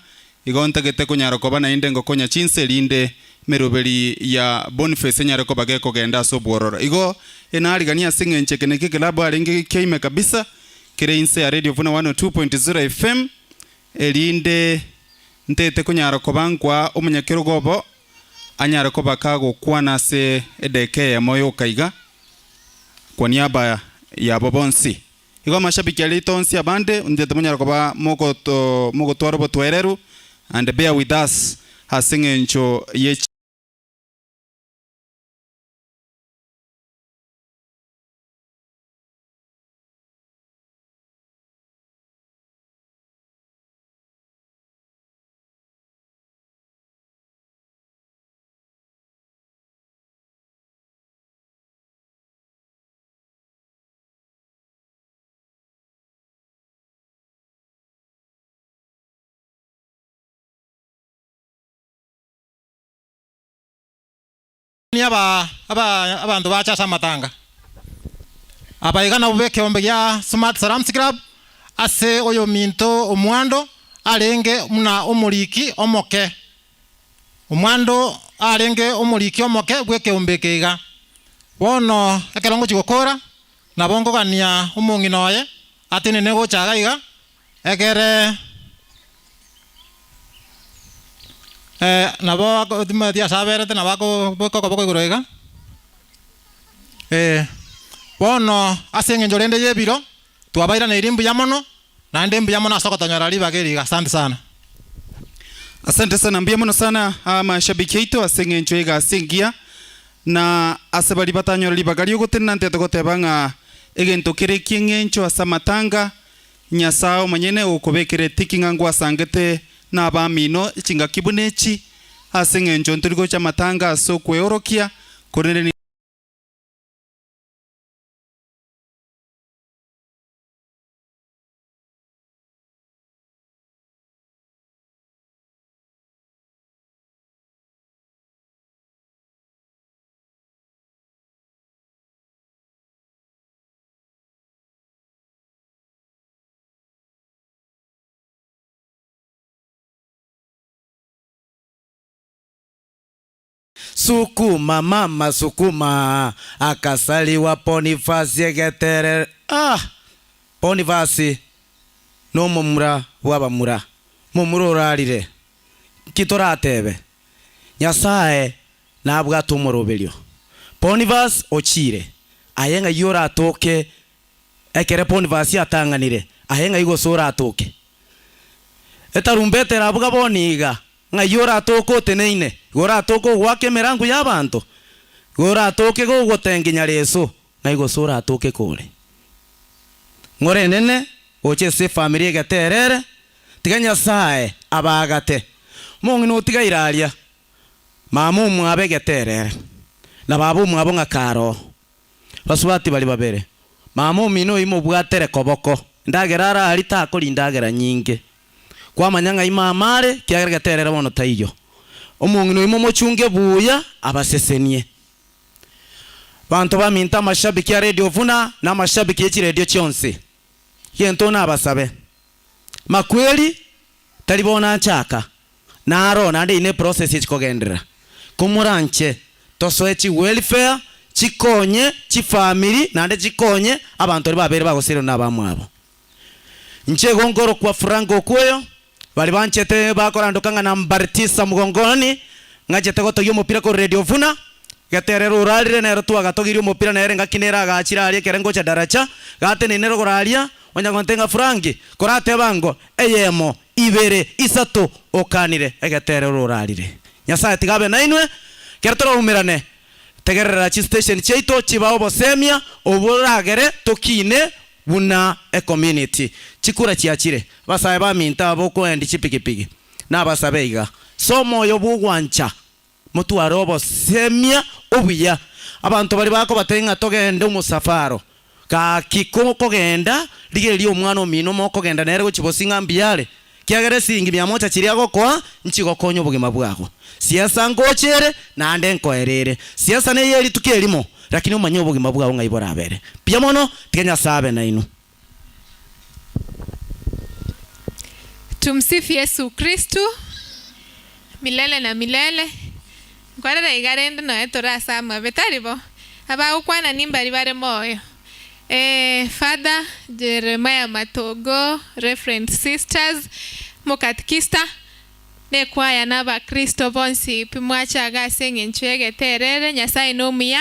igo ntagete konyara koba naende ngokonya chinsa erinde emeroberi ya Boniface enyare koba gekogenda ase obwororo. Igo enarigania ase eng'encho eke nakio ekelab arenge kia ime kabisa kere inse ya Radio Vuna 102.0 FM erinde ntete konyara koba nkwa omonyakerogo obo anyare koba kagokwana ase edeka eyemo yoka iga kwa niaba yabo bonsi. Igo amashabiki aria aito onsi abande, inche timonyara koba mogoto mogotwara obotoereru, and bear with us ase eng'encho ye. Aba aba abanto bache ase amatanga. Aba iga nabwo b'ekeombe gia Smart Salams Club, ase oyominto omwando arenge buna omoriki omoke. Omwando arenge omoriki omoke bw'ekeombe eke iga. Bono ekero ngochia gokora, nabo nkogania omong'ina oye atenene gocha iga iga, egere nabo timanyeti ase aberete nabo akobeka okoboko igoro iga. Bono ase eng'encho rende y'ebiro, twabairaneirie mbuya mono, naende mbuya mono ase ogotonyora ribaga eri iga. Asante sana. Asante sana mbuya mono sana amashabiki aito ase eng'encho egasi engiya na ase baria batanyora ribaga riogotenena ntete goteba ng'a egento kere kieng'encho ase amatanga Nyasae omonyene okobekera etiki ng'a ngwasangete na abamino chingaki buna echi ase eng'encho ntori gocha amatanga ase okweorokia korende Sukuma mama sukuma akasaliwa Ponifasi egetere ah! Ponifasi nomomura bw'abamura, momura orarire, nki toratebe? Nyasae nabwate omoroberio. Ponifasi ochiire, aye ng'ai oratoke ekere Ponifasi atang'anire, aye ng'ai gose oratoke? Etarumbeta erabuga bono iga, ng'ai oratoke oteneine? Igo oratoke ogoaka emerango y'abanto? Igo oratoke gogotenginya reso? Ng'ai gose oratoke kore? Ng'ora enene gocha ase efamiri egeterere, tiga Nyasae abaagate. Omong'ina otigaire aria, mama omwabo egeterere, na baba omwabo ng'a karoo. Basubati baria babere, mama omino oyio mobwatere koboko, endagera ararie takoria indagera nyinge. Kwamanya ng'ai mama are, ekiagera egeterere bono taiyo. Omong'ina oyio momochunge buya, abasesenie. Banto baminto amashabiki a Radio Vuna na amashabiki ye chiredio chionsi, gento nabasabe, makweri tari bono anchaka, naro naende eye ne process echikogenderera, komoranche tosoe chiwelfare chikonye chifamiri naende chikonye abanto baria babeire bagosererwa na abamwabo. Inche igo nkorokwa Frank Okuoyo, baria banchete bakorandoka ng'a nambari tisa mgongoni, ng'achete gotogia omopira korwa Radio Vuna, geterero orarire nero twagatogirie omopira nere ngaki nere agachire aria ekere ngocha daraja, gateneine rogoro aria, onya gontebia ng'a Frank, korateba ngo, eyemo, ibere, isato, okanire, egeterero orarire. Nyasaye tiga abe nainwe, ekero toraumerane, tegerera chistation chiaito chibae obosemia obwo oragere tokine Buna ecommunity, chikura chiachire, abasae baminto aba bokoendi chipigipigi, nabasabe iga, se omoyo bw'ogwancha, motware obosemia obuya. Abanto baria bakobatebia ng'a togende omosafaro, gaki kokogenda, rigereria omwana omino mokogenda nere gochia bosi ng'a mbuya are, ekiagera esiringi mia moja chiria agokoa nchigokonya obogima bwago. Siasa ngocha ere, naende nkoera ere. Siasa neye rituko erimo, lakini omanye obogima bwao ng'ai borabere. Mbuya mono, tiga Nyasae abe nainwe. Tumsifu Yesu Kristo milele na milele. Nkorera iga rende nonya tore ase amabe, tari bo? Abagokwana nimbari bare moyo. Eh, Father Jeremiah Matogo, Reverend Sisters, Mokatikista, na ekwaya na abakristo bonsi pi mwachaga ase eng'encho y'egeterere, Nyasae nomuya.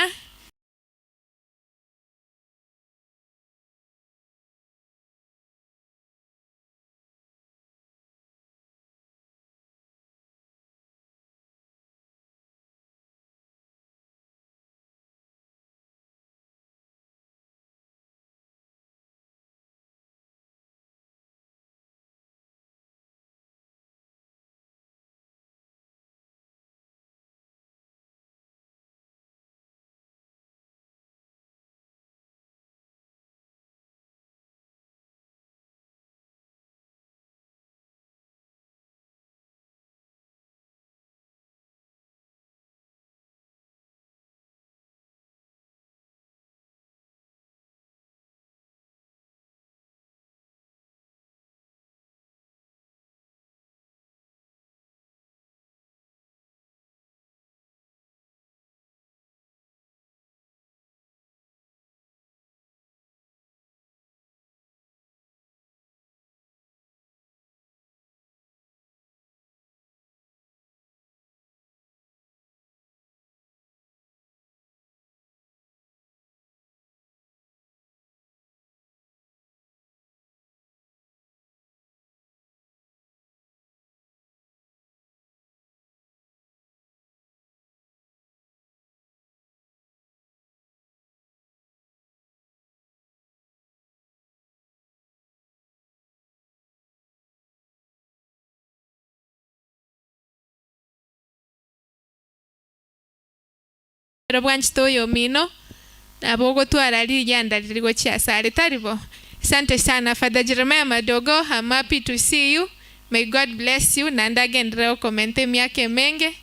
Ekero bwanchete oyomino, nabo ogotwara rigianda riria gochia asare, tari bo? Asante sana Father Jeremiah Madogo, I'm happy to see you, may God bless you naende agenderere gokomenta emiaka emenge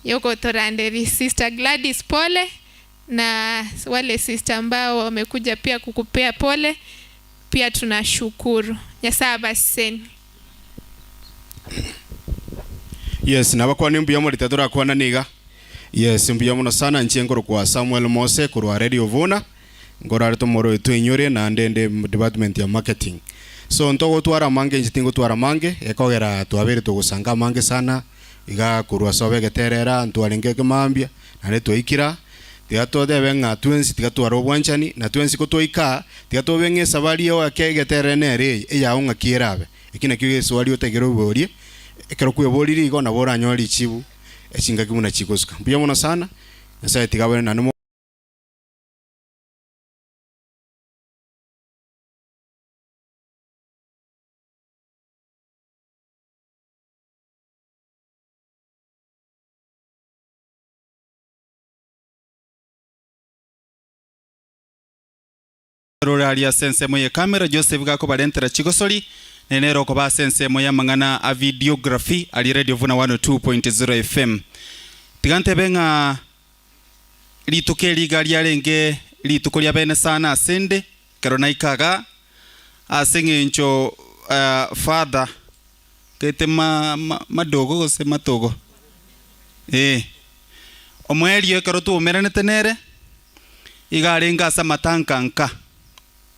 yogotoranderia. Sister Gladys pole na wale sister ambao wamekuja pia kukupea pole pia tunashukuru. Nyasaye abasesenie. Yes, nabakwane mbuya morite torakwana iga. Yes, mbuya mono sana inche nkorokwa Samuel Mose korwa Radio Vuna, nkorare tomoro oito inyore naende nde department ya marketing. So ntogotwara amange inche tingotwara amange, ekogera twabeire togosanga amange sana iga korwa sobe egeterera ntwarenge ekemambia naende twaikira tiga totebe ng'a twensi tiga tware obwanchani na twensi ko twaika tiga tobe ng'a esabari eye egeterere nere eye eyao ng'aki erabe. Eki nakio egeswari otaigere oborie, ekero kweborire igo nabo oranyore richibu echingaki buna chigosuka. Mbuya mono sana, Nyasaye tiga abere naende. Rore aria ase ensemo y'ekamera, Joseph gakobarentera chigosori, na nere okoba ase ensemo y'amang'ana a videography aria Radio Vuna 102.0 FM. Tiga ntebe ng'a rituko eri iga riarenge rituko ria bene sana ase 'nde, ekero naika igaa, ase eng'encho father gete ma madogo gose matogo? Ee. Omoerio ekero twaumeranete nere, iga arenge ase amatanka nka,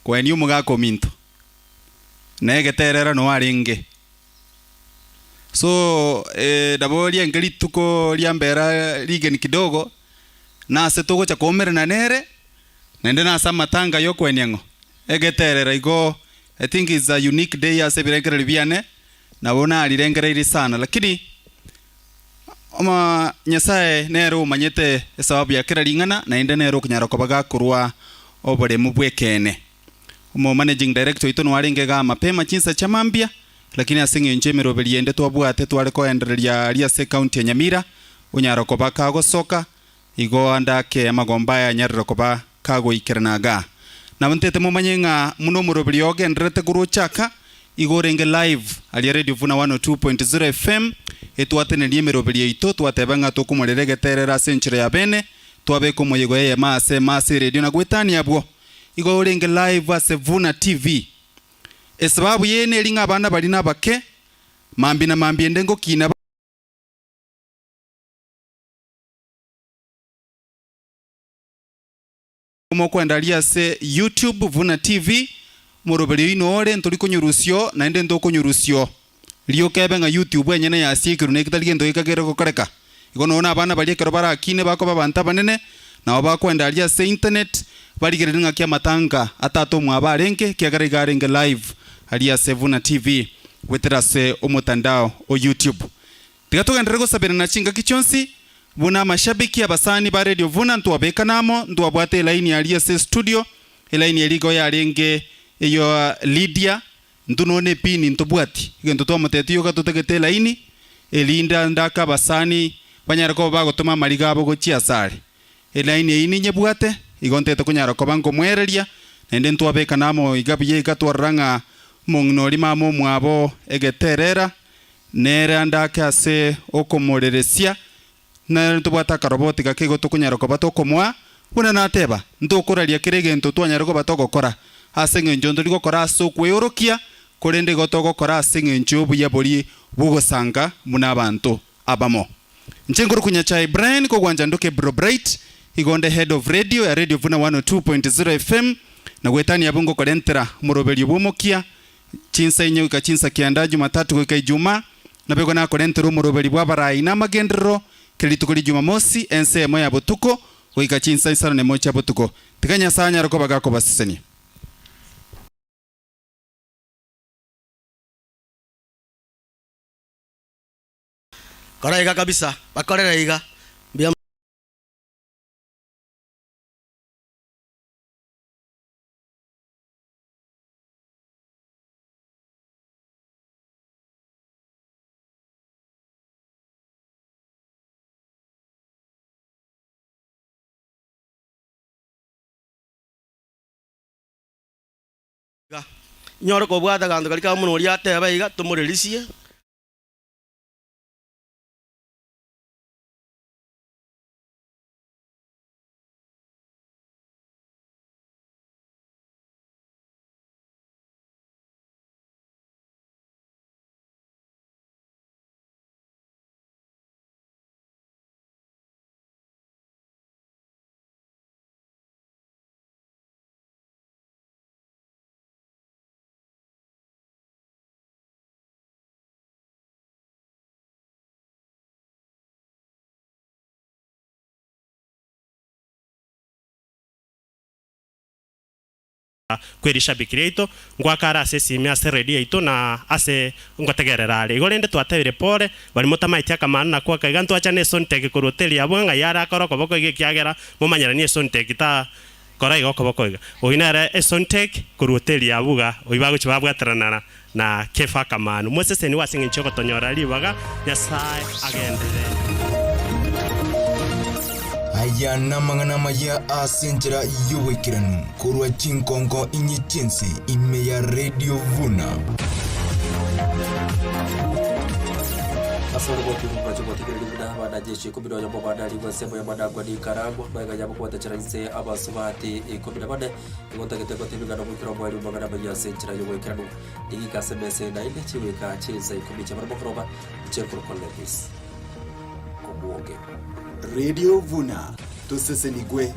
koenia omogaka ominto, na egeterero noo arenge. So nabo riaenge rituko ria mbera rigeni kidogo, nase togocha koumerana nere, naende nase amatanga yokoenia ng'o? Egeterero igo I think it's a unique day ase ebirengererio biane, nabo narirengereirie sana lakini Oma Nyasae nere omanyete esababu ya kera ring'ana, naende nere okonyara koba gakorwa oboremu bw'ekeene. Omo managing director oito noarenge igaa mapema chinsa chia mambia, lakini ase eng'encho emeroberi ende twabwate tware koendereria aria ase ecounty ya Nyamira, onyara koba kagosoka, igo ande ake amagomba aya anyarire koba kagoikerana igaa. Nabo ntete momanye ng'a buna omoroberi ogendererete korwa ochaka, igo orenge live aria Radio Vuna 102.0 FM, etwatenerie emeroberi yaito, twateba ng'a tokomorera egeterero ase enchera ya bene, twabeka omoyega eyemo ase emo ase eredio na goetania abwo. Igo orenge live ase Vuna TV. Esababu yeye neri ng'a abana baria nabake, mambia na mambia ende ngokina. Mokwenda aria ase YouTube Vuna TV, moroberi oino ore ntori konyurusio naende ntokonyurusio. Rioka ebe ng'a YouTube enyene yasiekirwe na eketari gento gekagere gokoreka. Igo nonya abana baria ekero barakine bakoba abanto abanene, nabo bakwenda aria ase internet barigererie ng'aki amatanga a tata omwabo arenge ekiagera iga arenge live aria ase Vuna TV goetera ase omotandao o YouTube. Tiga togenderere gosaberana chingaki chionsi, buna amashabiki abasani ba Radio Vuna ntwabekana amo, ntwabwate elaini aria ase estudio, elaini eria igo yarenge eyo Lydia, intwe nonya epini ntobwati, egento twamotebetie yoka totagete elaini, erinde ande ake abasani banyare koba bagotoma amariga abo gochia asare. Elaini eyio ninyebwate, igo ntete konyara koba nkomoereria, naende ntwabekana amo iga buya iga twarora ng'a omong'ina oria mama omwabo egeterera, Nere ande ake ase okomoreresia, nere ntobwate akaroboti gake igo tokonyara koba tokomoa, buna nateba, ntokoraria kera egento twanyare koba togokora, ase engencho ntori gokora ase okweorokia, korende igo togokora ase engencho y'obuya boria bw'ogosanga buna abanto abamo. Inche nkorokwa Nyachae Brian, kogwancha ndoke Bro Bright, igo nde Head of Radio ya Radio Vuna 102.0 FM, na goetania abwo ngokorentera omoroberio bw'omokia Chinsa inye goika chinsa kianda, Jumatatu goika Ijumaa, naboigo nakorentere omoroberi bw'abarai na amagenderero, kera rituko ria Jumamosi, ensemo ya botuko, goika chinsa isano nemo chia botuko. Tiga Nyasae anyare koba gakobasesenia. Kora iga kabisa, bakorere iga, mbuya. Nyore kobwata ganto kari kamuna oria ateba iga tomorerisie. Kwerishabiki riaito ngwakara ase esimi ase eredio yaito na ase ngotegerera are. Igo rende twatebire pore baria motamaeti akamano nakwo aka iga ntwachane esonteki korwa hoteli abwo ng'ai are akore okoboko iga ekiagera momanyeranie esonteki ta kora iga okoboko iga. Oyio nere esonteki korwa hoteli abwo iga oyio bagochia babwaterana na Kefa akamanu. Mosesenigwe ase engencho y'ogotonyora ribaga, Nyasae agenderere. Aya namang'ana amaya ase enchera y'oboikeranu korwa chinkonko inye chi'ense ime ya Radio Vuna. Ase oroboti rw'omorache gwategereria buna abana jeshi ikomi na oyomo banarigwe ensemo ya Managua Nicaragua magega yabo kobwatachera inse abasubati 14 nigo ntagete gotebigana goikera omoerio bw'amang'ana amayia ase enchera y'oboikeranu. Rigika ase emesa eye naende chigoika chinsa ikomi chia barabwo inche nkorokwa Levis Omwoge. Radio Vuna, tosesenigwe.